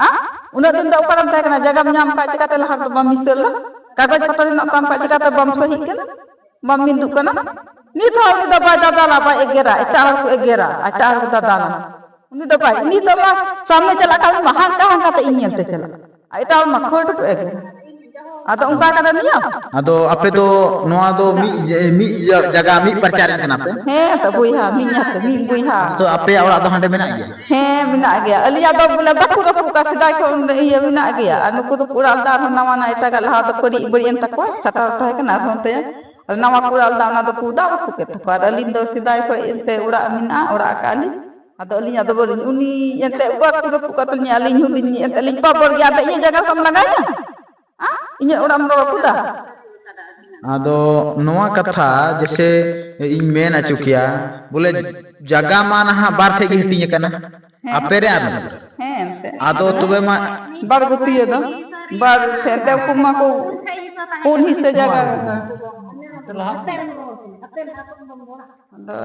ᱦᱮᱸ? ᱩᱱᱟᱹᱜ ᱫᱤᱱ ᱫᱚ ᱚᱠᱟᱨᱮᱢ ᱛᱟᱦᱮᱸ ᱠᱟᱱᱟ? ᱡᱟᱭᱜᱟᱢ ᱧᱟᱢ ᱠᱷᱟᱡ ᱪᱤᱠᱟᱹᱛᱮ ᱞᱟᱦᱟ ᱨᱮᱫᱚ ᱵᱟᱢ ᱢᱤᱥᱟᱹᱞᱟ? ᱠᱟᱜᱚᱡᱽ ᱯᱚᱛᱨᱚ ᱦᱮᱱᱟᱜ ᱛᱟᱢ ᱠᱷᱟᱡ ᱪᱤᱠᱟᱹᱛᱮ ᱵᱟᱢ ᱥᱟᱹᱦᱤᱜ ᱠᱟᱱᱟ, ᱵᱟᱢ ᱢᱤᱫᱩᱜ ᱠᱟᱱᱟ? ᱱᱤᱛ ᱦᱚᱸ ᱩᱱᱤ ᱫᱚ ᱵᱟᱭ ᱫᱟᱫᱟᱞᱟ, ᱵᱟᱭ ᱮᱜᱮᱨᱟ, ᱮᱴᱟᱜ ᱦᱚᱲ ᱠᱚ ᱮᱜᱮᱨᱟ, ᱮᱴᱟᱜ ᱦᱚᱲ ᱠᱚ ᱫᱟᱫᱟᱞᱟ᱾ ᱩᱱᱤ ᱫᱚ ᱵᱟᱭ, ᱩᱱᱤ ᱫᱚ ᱢᱟ ᱥᱟᱢᱱᱮ ᱪᱟᱞᱟᱜ ᱠᱷᱟᱱ ᱢᱟ ᱦᱟᱱᱠᱟ ᱦᱟᱱᱠᱟ ᱛᱮ ᱤᱧ ᱧᱮᱞ ᱛᱮ ᱪᱟᱞᱟᱜ, ᱟᱨ ᱮᱴᱟᱜ ᱦᱚᱲ ᱢᱟ ᱠᱷᱟᱹᱴ ᱠᱚ ᱮᱜᱮᱨᱟ᱾ ᱟᱫᱚ ᱚᱱᱠᱟ ᱠᱟᱫᱟ ᱱᱤᱭᱚᱢ᱾ ᱟᱫᱚ ᱟᱯᱮ ᱫᱚ ᱱᱚᱣᱟ ᱫᱚ ᱢᱤᱫ, ᱢᱤᱫ ᱡᱟᱭᱜᱟ, ᱢᱤᱫ ᱯᱟᱨᱪᱟ ᱨᱮᱱ ᱠᱟᱱᱟ ᱯᱮ? ᱦᱮᱸ ᱛᱚ ᱵᱚᱭᱦᱟ, ᱢᱤᱫ ᱧᱟᱛᱮ, ᱢᱤᱫ ᱵᱚᱭᱦᱟ᱾ ᱛᱚ ᱟᱯᱮᱭᱟᱜ ᱚᱲᱟᱜ ᱫᱚ ᱦᱟᱸᱰᱮ ᱢᱮᱱᱟᱜ ᱜᱮᱭᱟ? ᱦᱮᱸ, ᱢᱮᱱᱟᱜ ᱜᱮᱭᱟ᱾ ᱟᱹᱞᱤᱧᱟᱜ ᱫᱚ ᱵᱚᱞᱮ ᱵᱟᱠᱚ ᱨᱟᱹᱯᱩᱫ ᱠᱟᱜ, ᱥᱮᱫᱟᱭ ᱠᱷᱚᱱ ᱤᱭᱟᱹ ᱢᱮᱱᱟᱜ ᱜᱮᱭᱟ᱾ ᱟᱨ ᱱᱩᱠᱩ ᱫᱚᱠᱚ ᱚᱲᱟᱜ ᱞᱮᱫᱟ ᱟᱨᱦᱚᱸ ᱱᱟᱣᱟ ᱱᱟᱜ ᱮᱴᱟᱜᱟᱜ, ᱞᱟᱦᱟ ᱫᱚ ᱵᱟᱹᱲᱤᱡ, ᱵᱟᱹᱲᱤᱡ ᱮᱱ ᱛᱟᱠᱚᱣᱟ, ᱥᱟᱴᱟᱣ ᱛᱟᱦᱮᱸ ᱠᱟᱱᱟ, ᱟᱨᱦᱚᱸ ᱛᱮ ᱟᱨ ᱱᱟᱣᱟ ᱠᱚ ᱚᱲᱟᱜ ᱞᱮᱫᱟ, ᱚᱱᱟ ᱫᱚᱠᱚ ᱫᱟᱵ ᱨᱟᱹᱯᱩᱫ ᱠᱮᱫ ᱛᱟᱠᱚᱣᱟ᱾ ᱟᱨ ᱟᱹᱞᱤᱧ ᱫᱚ ᱥᱮᱫᱟᱭ ᱠᱷᱚᱱ ᱮᱱᱛᱮ ᱚᱲᱟᱜ ᱢᱮᱱᱟᱜᱼᱟ, ᱚᱲᱟᱜ ᱟᱠᱟᱫ ᱞᱤᱧ᱾ ᱟᱫᱚ ᱟᱹᱞᱤᱧᱟᱜ ᱫᱚ ᱵᱟᱹᱞᱤᱧ, ᱩᱱᱤ ᱮᱱᱛᱮ ᱚᱠᱟ ᱠᱚ ᱨᱟᱹᱯᱩᱫ ᱠᱟᱜ ᱛᱟᱹᱞᱤᱧᱟ, ᱟᱹᱞᱤᱧ ᱦᱚᱸᱞᱤᱧ ᱮᱱᱛᱮ ᱞᱤᱧ ᱵᱟᱵᱚᱨ ᱜᱮᱭᱟ, ᱟᱫᱚ ᱤᱧᱟᱹᱜ ᱡᱟᱭᱜᱟ ᱠᱷᱚᱱ ᱞᱟᱜᱟᱭᱟ? ᱟ? ᱤᱧᱟᱹᱜ ᱚᱲᱟᱜ ᱮᱢ ᱨᱟᱹᱯᱩᱫᱟ? ᱟᱫᱚ ᱱᱚᱣᱟ ᱠᱟᱛᱷᱟ ᱡᱮᱥᱮ ᱤᱧ ᱢᱮᱱ ᱦᱚᱪᱚ ᱠᱮᱭᱟ, ᱵᱚᱞᱮ ᱡᱟᱭᱜᱟ ᱢᱟ ᱱᱟᱦᱟᱜ ᱵᱟᱨ ᱴᱷᱮᱡ ᱜᱮ ᱦᱟᱹᱴᱤᱧ ᱟᱠᱟᱱᱟ, ᱦᱮᱸ᱾ ᱟᱯᱮ ᱨᱮ ᱟᱨ ᱱᱚᱛᱮ ᱨᱮ᱾ ᱦᱮᱸ, ᱮᱱᱛᱮ᱾ ᱟᱫᱚ ᱛᱚᱵᱮ ᱢᱟ ᱵᱟᱨ ᱜᱩᱛᱤᱭᱟᱹ ᱫᱚ, ᱵᱟᱨ ᱮᱱᱛᱮ ᱩᱱᱠᱩ ᱢᱟ ᱠᱚ ᱯᱩᱱ ᱦᱤᱥᱟᱹ ᱡᱟᱭᱜᱟ ᱨᱮ᱾ ᱟᱫᱚ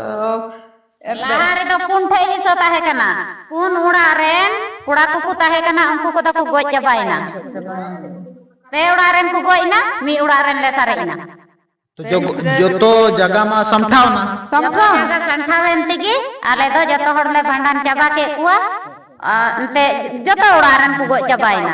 ᱞᱟᱦᱟ ᱨᱮᱫᱚ ᱯᱩᱱ ᱴᱷᱮᱡ ᱦᱤᱥᱟᱹ ᱛᱟᱦᱮᱸ ᱠᱟᱱᱟ᱾ ᱯᱩᱱ ᱚᱲᱟᱜ ᱨᱮᱱ ᱠᱚᱲᱟ ᱠᱚᱠᱚ ᱛᱟᱦᱮᱸ ᱠᱟᱱᱟ, ᱩᱱᱠᱩ ᱠᱚᱫᱚ ᱠᱚ ᱜᱚᱡ ᱪᱟᱵᱟᱭᱮᱱᱟ᱾ ᱯᱮ ᱚᱲᱟᱜ ᱨᱮᱱ ᱠᱚ ᱜᱚᱡ ᱮᱱᱟ, ᱢᱤᱫ ᱚᱲᱟᱜ ᱨᱮᱱ ᱞᱮ ᱥᱟᱨᱮᱡ ᱮᱱᱟ᱾ ᱛᱚ ᱡᱚᱜ-, ᱡᱚᱛᱚ ᱡᱟᱭᱜᱟ ᱢᱟ ᱥᱟᱢᱴᱷᱟᱣ ᱮᱱᱟ᱾ ᱡᱚᱛᱚ ᱥᱟᱢᱴᱷᱟᱣ᱾ ᱡᱟᱭᱜᱟ ᱥᱟᱢᱴᱷᱟᱣ ᱮᱱ ᱛᱮᱜᱮ ᱟᱞᱮ ᱫᱚ ᱡᱚᱛᱚ ᱦᱚᱲ ᱞᱮ ᱵᱷᱟᱸᱰᱟᱱ ᱪᱟᱵᱟ ᱠᱮᱫ ᱠᱚᱣᱟ᱾ ᱟᱨ ᱮᱱᱛᱮ ᱡᱚᱛᱚ ᱚᱲᱟᱜ ᱨᱮᱱ ᱠᱚ ᱜᱚᱡ ᱪᱟᱵᱟᱭᱮᱱᱟ᱾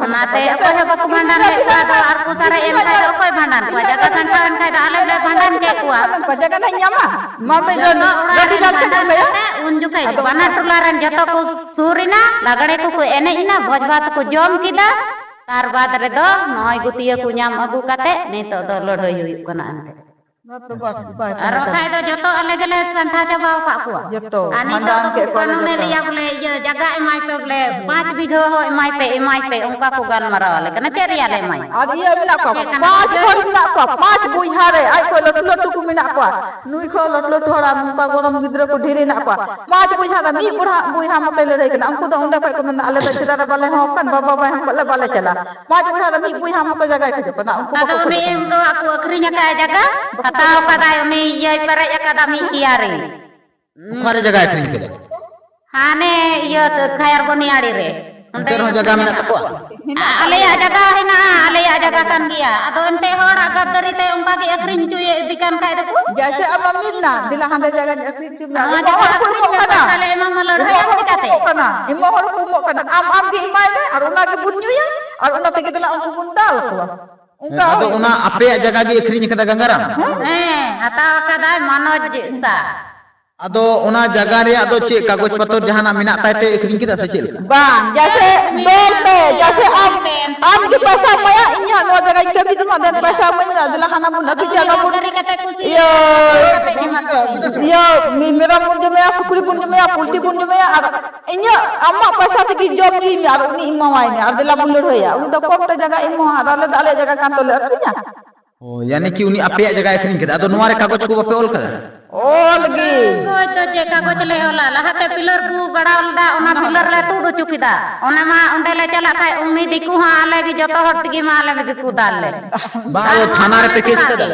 ᱚᱱᱟᱛᱮ ᱚᱠᱚᱭ ᱦᱚᱸ ᱵᱟᱠᱚ ᱵᱷᱟᱸᱰᱟᱱ ᱞᱮᱫ ᱠᱚᱣᱟ᱾ ᱟᱫᱚ ᱟᱨ ᱠᱚ ᱥᱟᱨᱮᱡ ᱮᱱ ᱠᱷᱟᱡ ᱫᱚ ᱚᱠᱚᱭ ᱵᱷᱟᱸᱰᱟᱱ ᱠᱚᱣᱟ? ᱡᱟᱭᱜᱟ ᱥᱟᱢᱴᱷᱟᱣ ᱮᱱ ᱠᱷᱟᱡ ᱫᱚ ᱟᱞᱮ ᱞᱮ ᱵᱷᱟᱸᱰᱟᱱ ᱠᱮᱫ ᱠᱚᱣᱟ᱾ ᱡᱟᱭᱜᱟ ᱱᱟᱜ ᱧᱟᱢᱟ᱾ ᱢᱟ ᱛᱚ ᱡᱚᱛᱚ ᱚᱲᱟᱜ ᱨᱮᱱ ᱵᱷᱟᱸᱰᱟᱱ ᱠᱟᱛᱮ ᱩᱱ ᱡᱚᱠᱷᱮᱡ ᱵᱟᱱᱟᱨ ᱴᱚᱞᱟ ᱨᱮᱱ ᱡᱚᱛᱚ ᱠᱚ ᱥᱩᱨ ᱮᱱᱟ, ᱞᱟᱜᱽᱲᱮ ᱠᱚᱠᱚ ᱮᱱᱮᱡ ᱮᱱᱟ, ᱵᱷᱚᱡᱽ ᱵᱷᱟᱛ ᱠᱚ ᱡᱚᱢ ᱠᱮᱫᱟ᱾ ᱛᱟᱨ ᱵᱟᱫ ᱨᱮᱫᱚ ᱱᱚᱜᱼᱚᱭ ᱜᱩᱛᱤᱭᱟᱹ ᱠᱚ ᱧᱟᱢ ᱟᱹᱜᱩ ᱠᱟᱛᱮ ᱱᱤᱛᱚᱜ ᱫᱚ ᱞᱟᱹᱲᱦᱟᱹᱭ ᱦᱩᱭᱩᱜ ᱠᱟᱱᱟ ᱮᱱᱛᱮ᱾ ᱱᱚᱣᱟ ᱫᱚ ᱵᱟᱭ, ᱵᱟᱭ ᱟᱨ ᱛᱟᱦᱮᱸ ᱵᱟᱠᱷᱟᱡ ᱠᱟᱱᱟ᱾ ᱫᱚ ᱡᱚᱛᱚ ᱟᱞᱮ ᱜᱮᱞᱮ ᱥᱟᱢᱴᱷᱟᱣ ᱪᱟᱵᱟ ᱟᱠᱟᱫ ᱠᱚᱣᱟ᱾ ᱡᱚᱛᱚ ᱟᱨ ᱱᱤᱛᱚᱜ ᱵᱷᱟᱸᱰᱟᱱ ᱫᱚᱠᱚ ᱠᱮᱫ ᱠᱚᱣᱟ ᱞᱮ ᱠᱟᱹᱱᱩᱱᱮ ᱡᱚᱛᱚ᱾ ᱞᱟᱹᱭᱟ ᱵᱚᱞᱮ ᱤᱭᱟᱹ ᱡᱟᱭᱜᱟ ᱮᱢᱟᱭ ᱯᱮ ᱵᱚᱞᱮ ᱯᱟᱸᱪ ᱵᱤᱜᱷᱟᱹ ᱦᱚᱸ ᱮᱢᱟᱭ ᱯᱮ, ᱮᱢᱟᱭ ᱯᱮ, ᱚᱱᱠᱟ ᱠᱚ ᱜᱟᱞᱢᱟᱨᱟᱣ ᱟᱞᱮ ᱠᱟᱱᱟ᱾ ᱪᱮᱫ ᱨᱮᱭᱟᱜ ᱞᱮ ᱮᱢᱟᱭᱟ? ᱟᱨ ᱤᱭᱟᱹ ᱢᱮᱱᱟᱜ ᱠᱚᱣᱟ, ᱪᱮᱫ ᱠᱟᱱᱟ? ᱯᱟᱸᱪ ᱦᱚᱲ ᱢᱮᱱᱟᱜ ᱠᱚᱣᱟ, ᱯᱟᱸᱪ ᱵᱚᱭᱦᱟ ᱨᱮ ᱟᱡ ᱠᱷᱚᱱ ᱞᱟᱹᱴᱩ ᱞᱟᱹᱴᱩ ᱠᱚ ᱢᱮᱱᱟᱜ ᱠᱚᱣᱟ᱾ ᱱᱩᱭ ᱠᱷᱚᱱ ᱞᱟᱹᱴᱩ ᱞᱟᱹᱴᱩ ᱦᱚᱲ ᱟᱨ ᱱᱚᱝᱠᱟ ᱜᱚᱲᱚᱢ ᱜᱤᱫᱽᱨᱟᱹ ᱠᱚ ᱰᱷᱮᱨ ᱦᱮᱱᱟᱜ ᱠᱚᱣᱟ᱾ ᱯᱟᱸᱪ ᱵᱚᱭᱦᱟ ᱫᱚ ᱢᱤᱫ ᱵᱚᱭᱦᱟ, ᱵᱚᱭᱦᱟ ᱢᱚᱛᱚᱭ ᱞᱟᱹᱲᱦᱟᱹᱭ ᱠᱟᱱᱟ᱾ ᱩᱱᱠᱩ ᱫᱚ ᱚᱸᱰᱮ ᱠᱷᱚᱡ ᱠᱚ ᱢᱮᱱᱫᱟ, "ᱟᱞᱮ ᱫᱚ ᱪᱮᱫᱟᱜ ᱨᱮ ᱵᱟᱞᱮ ᱦᱚᱦᱚ ᱠᱟᱱ, ᱵᱟᱵᱟ ᱵᱟᱭ ᱦᱚᱦᱚ ᱠᱟᱜ ᱞᱮ, ᱵᱟᱞᱮ ᱪᱟᱞᱟᱜᱼᱟ᱾" ᱯᱟᱸᱪ ᱵᱚᱭᱦᱟ ᱫᱚ ᱢᱤᱫ ᱵᱚᱭᱦᱟ ᱢᱚᱛᱚ ᱡᱟᱭᱜᱟᱭ ᱠᱷᱚᱡᱚᱜ ᱠᱟᱱᱟ, ᱩᱱᱠᱩ ᱟᱫᱚ ᱵᱟᱠᱚ ᱩᱱᱤ ᱠᱷᱚᱡᱚᱜ ᱮᱢ ᱠᱟᱱᱟ᱾ ᱫᱚ ᱟᱠᱚ ᱟᱹᱠᱷᱨᱤᱧ ᱟᱠᱟᱫ ᱡᱟᱭᱜᱟ, ᱦᱟᱛᱟᱣ ᱟᱠᱟᱫᱟᱭ, ᱩᱱᱤ ᱤᱭᱟᱹᱭ ᱯᱮᱨᱮᱡ ᱟᱠᱟᱫᱟ ᱢᱤᱫ ᱠᱤᱭᱟᱨᱤ᱾ ᱚᱠᱟᱨᱮ ᱡᱟᱭᱜᱟ ᱟᱹᱠᱷᱨᱤᱧ ᱠᱮᱫᱟ? ᱦᱟᱱᱮ ᱤᱭᱟᱹ ᱠᱷᱟᱭᱟᱨᱵᱚᱱᱤ ᱟᱲᱮ ᱨᱮ᱾ ᱚᱱᱛᱮ ᱨᱮᱦᱚᱸ ᱡᱟᱭᱜᱟ ᱢᱮᱱᱟᱜ ᱛᱟᱠᱚᱣᱟ? ᱟᱞᱮᱭᱟᱜ ᱡᱟᱭᱜᱟ ᱦᱮᱱᱟᱜᱼᱟ, ᱟᱞᱮᱭᱟᱜ ᱡᱟᱭᱜᱟ ᱠᱟᱱ ᱜᱮᱭᱟ᱾ ᱟᱫᱚ ᱮᱱᱛᱮ ᱦᱚᱲᱟᱜ ᱜᱟᱹᱫᱟᱹᱨᱤ ᱛᱮ ᱚᱱᱠᱟ ᱜᱮ ᱟᱹᱠᱷᱨᱤᱧ ᱦᱚᱪᱚᱭᱮ ᱤᱫᱤ ᱠᱟᱱ ᱠᱷᱟᱡ ᱫᱚᱠᱚ᱾ ᱡᱮᱭᱥᱮ ᱟᱢ ᱢᱤᱫ ᱱᱟ, ᱫᱮᱞᱟ ᱦᱟᱸᱰᱮ ᱡᱟᱭᱜᱟᱧ ᱟᱹᱠᱷᱨᱤᱧ ᱦᱚᱪᱚ ᱢᱮᱭᱟ᱾ ᱦᱚᱸ, ᱮᱢᱚᱜ ᱦᱚᱲ ᱠᱚ ᱮᱢᱚᱜ ᱠᱟᱱᱟ᱾ ᱛᱟᱦᱞᱮ ᱮᱢᱟᱢᱟ ᱞᱟᱹᱲᱦᱟᱹᱭ ᱮᱢᱚᱜ ᱦᱚᱲ ᱠᱚ ᱪᱤᱠᱟᱹᱛᱮ? ᱮᱢᱚᱜ ᱠᱟᱱᱟ᱾ ᱮᱢᱚᱜ ᱦᱚᱲ ᱠᱚ ᱮᱢᱚᱜ ᱠᱟᱱᱟ᱾ ᱟᱢ, ᱟᱢ ᱜᱮ ᱮᱢᱟᱭ ᱢᱮ ᱟᱨ ᱚᱱᱟ ᱜᱮ ᱵᱚᱱ ᱧᱩᱭᱟ ᱟᱨ ᱚᱱᱟ ᱛᱮᱜᱮ ᱫᱮᱞᱟ ᱩᱱᱠᱩ ᱵᱚᱱ ᱫᱟᱞ ᱠᱚᱣᱟ᱾ ᱚᱱᱠᱟ ᱦᱮᱸ, ᱟᱫᱚ ᱦᱩᱭᱩᱜ ᱚᱱᱟ ᱠᱟᱱᱟ᱾ ᱟᱯᱮᱭᱟᱜ ᱡᱟᱭᱜᱟ ᱜᱮ ᱟᱹᱠᱷᱨᱤᱧ ᱟᱠᱟᱫᱟ ᱜᱟᱝᱜᱟᱨᱟᱢ? ᱦᱮᱸ, ᱦᱟᱛᱟᱣ ᱟᱠᱟᱫᱟᱭ ᱢᱟᱱᱚᱡᱽ ᱥᱟ᱾ ᱟᱫᱚ ᱚᱱᱟ ᱡᱟᱭᱜᱟ ᱨᱮᱭᱟᱜ ᱫᱚ ᱪᱮᱫ ᱠᱟᱜᱚᱡᱽ ᱯᱚᱛᱚᱨ ᱡᱟᱦᱟᱱᱟᱜ ᱢᱮᱱᱟᱜ ᱛᱟᱭ ᱛᱮ ᱟᱹᱠᱷᱨᱤᱧ ᱠᱮᱫᱟ ᱥᱮ ᱪᱮᱫ ᱞᱮᱠᱟ? ᱵᱟᱝ, ᱡᱟᱭᱥᱮ ᱫᱚᱞ ᱛᱮ, ᱡᱟᱭᱥᱮ ᱟᱢ, ᱟᱢ ᱜᱮ ᱯᱚᱭᱥᱟ ᱮᱢᱟᱭᱟ, ᱤᱧ ᱦᱟᱸᱜ ᱱᱚᱣᱟ ᱡᱟᱭᱜᱟᱧ ᱠᱟᱹᱢᱤ ᱛᱟᱢᱟ, ᱫᱮᱱ ᱯᱚᱭᱥᱟ ᱮᱢᱟᱹᱧ ᱢᱮ, ᱫᱮᱞᱟ ᱦᱟᱱᱟ ᱵᱚᱱ ᱟᱹᱠᱷᱨᱤᱧᱟ, ᱱᱚᱣᱟ ᱵᱚᱱ, ᱤᱭᱟᱹ, ᱤᱭᱟᱹ, ᱢᱤ-, ᱢᱮᱨᱚᱢ ᱵᱚᱱ ᱡᱚᱢᱮᱭᱟ, ᱥᱩᱠᱨᱤ ᱵᱚᱱ ᱡᱚᱢᱮᱭᱟ, ᱯᱩᱞᱴᱤ ᱵᱚᱱ ᱡᱚᱢᱮᱭᱟ, ᱟᱨ ᱤᱧᱟᱹᱜ, ᱟᱢᱟᱜ ᱯᱚᱭᱥᱟ ᱛᱮᱜᱮ ᱡᱚᱢ ᱧᱩᱭ ᱢᱮ, ᱟᱨ ᱩᱱᱤ ᱮᱢᱟᱣᱟᱭ ᱢᱮ, ᱟᱨ ᱫᱮᱞᱟ ᱵᱚᱱ ᱞᱟᱹᱲᱦᱟᱹᱭᱟ᱾ ᱩᱱᱤ ᱫᱚ ᱠᱚᱢ ᱛᱮ ᱡᱟᱭᱜᱟ ᱮᱢᱚᱜᱼᱟ, ᱟᱨ ᱟᱞᱮ ᱫᱚ ᱟᱞᱮᱭᱟᱜ ᱡᱟᱭᱜᱟ ᱠᱟᱱ ᱛᱟᱞᱮ ᱟᱹᱠᱷᱨᱤᱧᱟ᱾ ᱚ, ᱭᱟᱱᱤ ᱠᱤ ᱩᱱᱤ ᱟᱯᱮᱭᱟᱜ ᱡᱟᱭᱜᱟᱭ ᱟᱹᱠᱷᱨᱤᱧ ᱠᱮᱫᱟ? ᱟᱫᱚ ᱱᱚᱣᱟ ᱨᱮ ᱠᱟᱜᱚᱡᱽ ᱠᱚ ᱵᱟᱯᱮ ᱚᱞ ᱠᱟᱫᱟ? ᱚᱞ ᱜᱮ᱾ ᱠᱟᱜᱚᱡᱽ ᱫᱚ ᱪᱮᱫ ᱠᱟᱜᱚᱡᱽ ᱞᱮ ᱚᱞᱟ? ᱞᱟᱦᱟᱛᱮ ᱯᱤᱞᱟᱨ ᱠᱚ ᱜᱟᱲᱟᱣ ᱞᱮᱫᱟ, ᱚᱱᱟ ᱯᱤᱞᱟᱨ ᱞᱮ ᱛᱩᱫ ᱦᱚᱪᱚ ᱠᱮᱫᱟ᱾ ᱚᱱᱟ ᱢᱟ ᱚᱸᱰᱮ ᱞᱮ ᱪᱟᱞᱟᱜ ᱠᱷᱟᱡ, ᱩᱱᱤ ᱫᱤᱠᱩ ᱦᱚᱸ ᱟᱞᱮ ᱜᱮ, ᱡᱚᱛᱚ ᱦᱚᱲ ᱛᱮᱜᱮ ᱢᱟ ᱟᱞᱮ ᱜᱮ ᱠᱚ ᱫᱟᱞ ᱞᱮ᱾ ᱵᱟᱝ, ᱟᱫᱚ ᱛᱷᱟᱱᱟ ᱨᱮᱯᱮ ᱠᱮᱥ ᱠᱟᱫᱟ?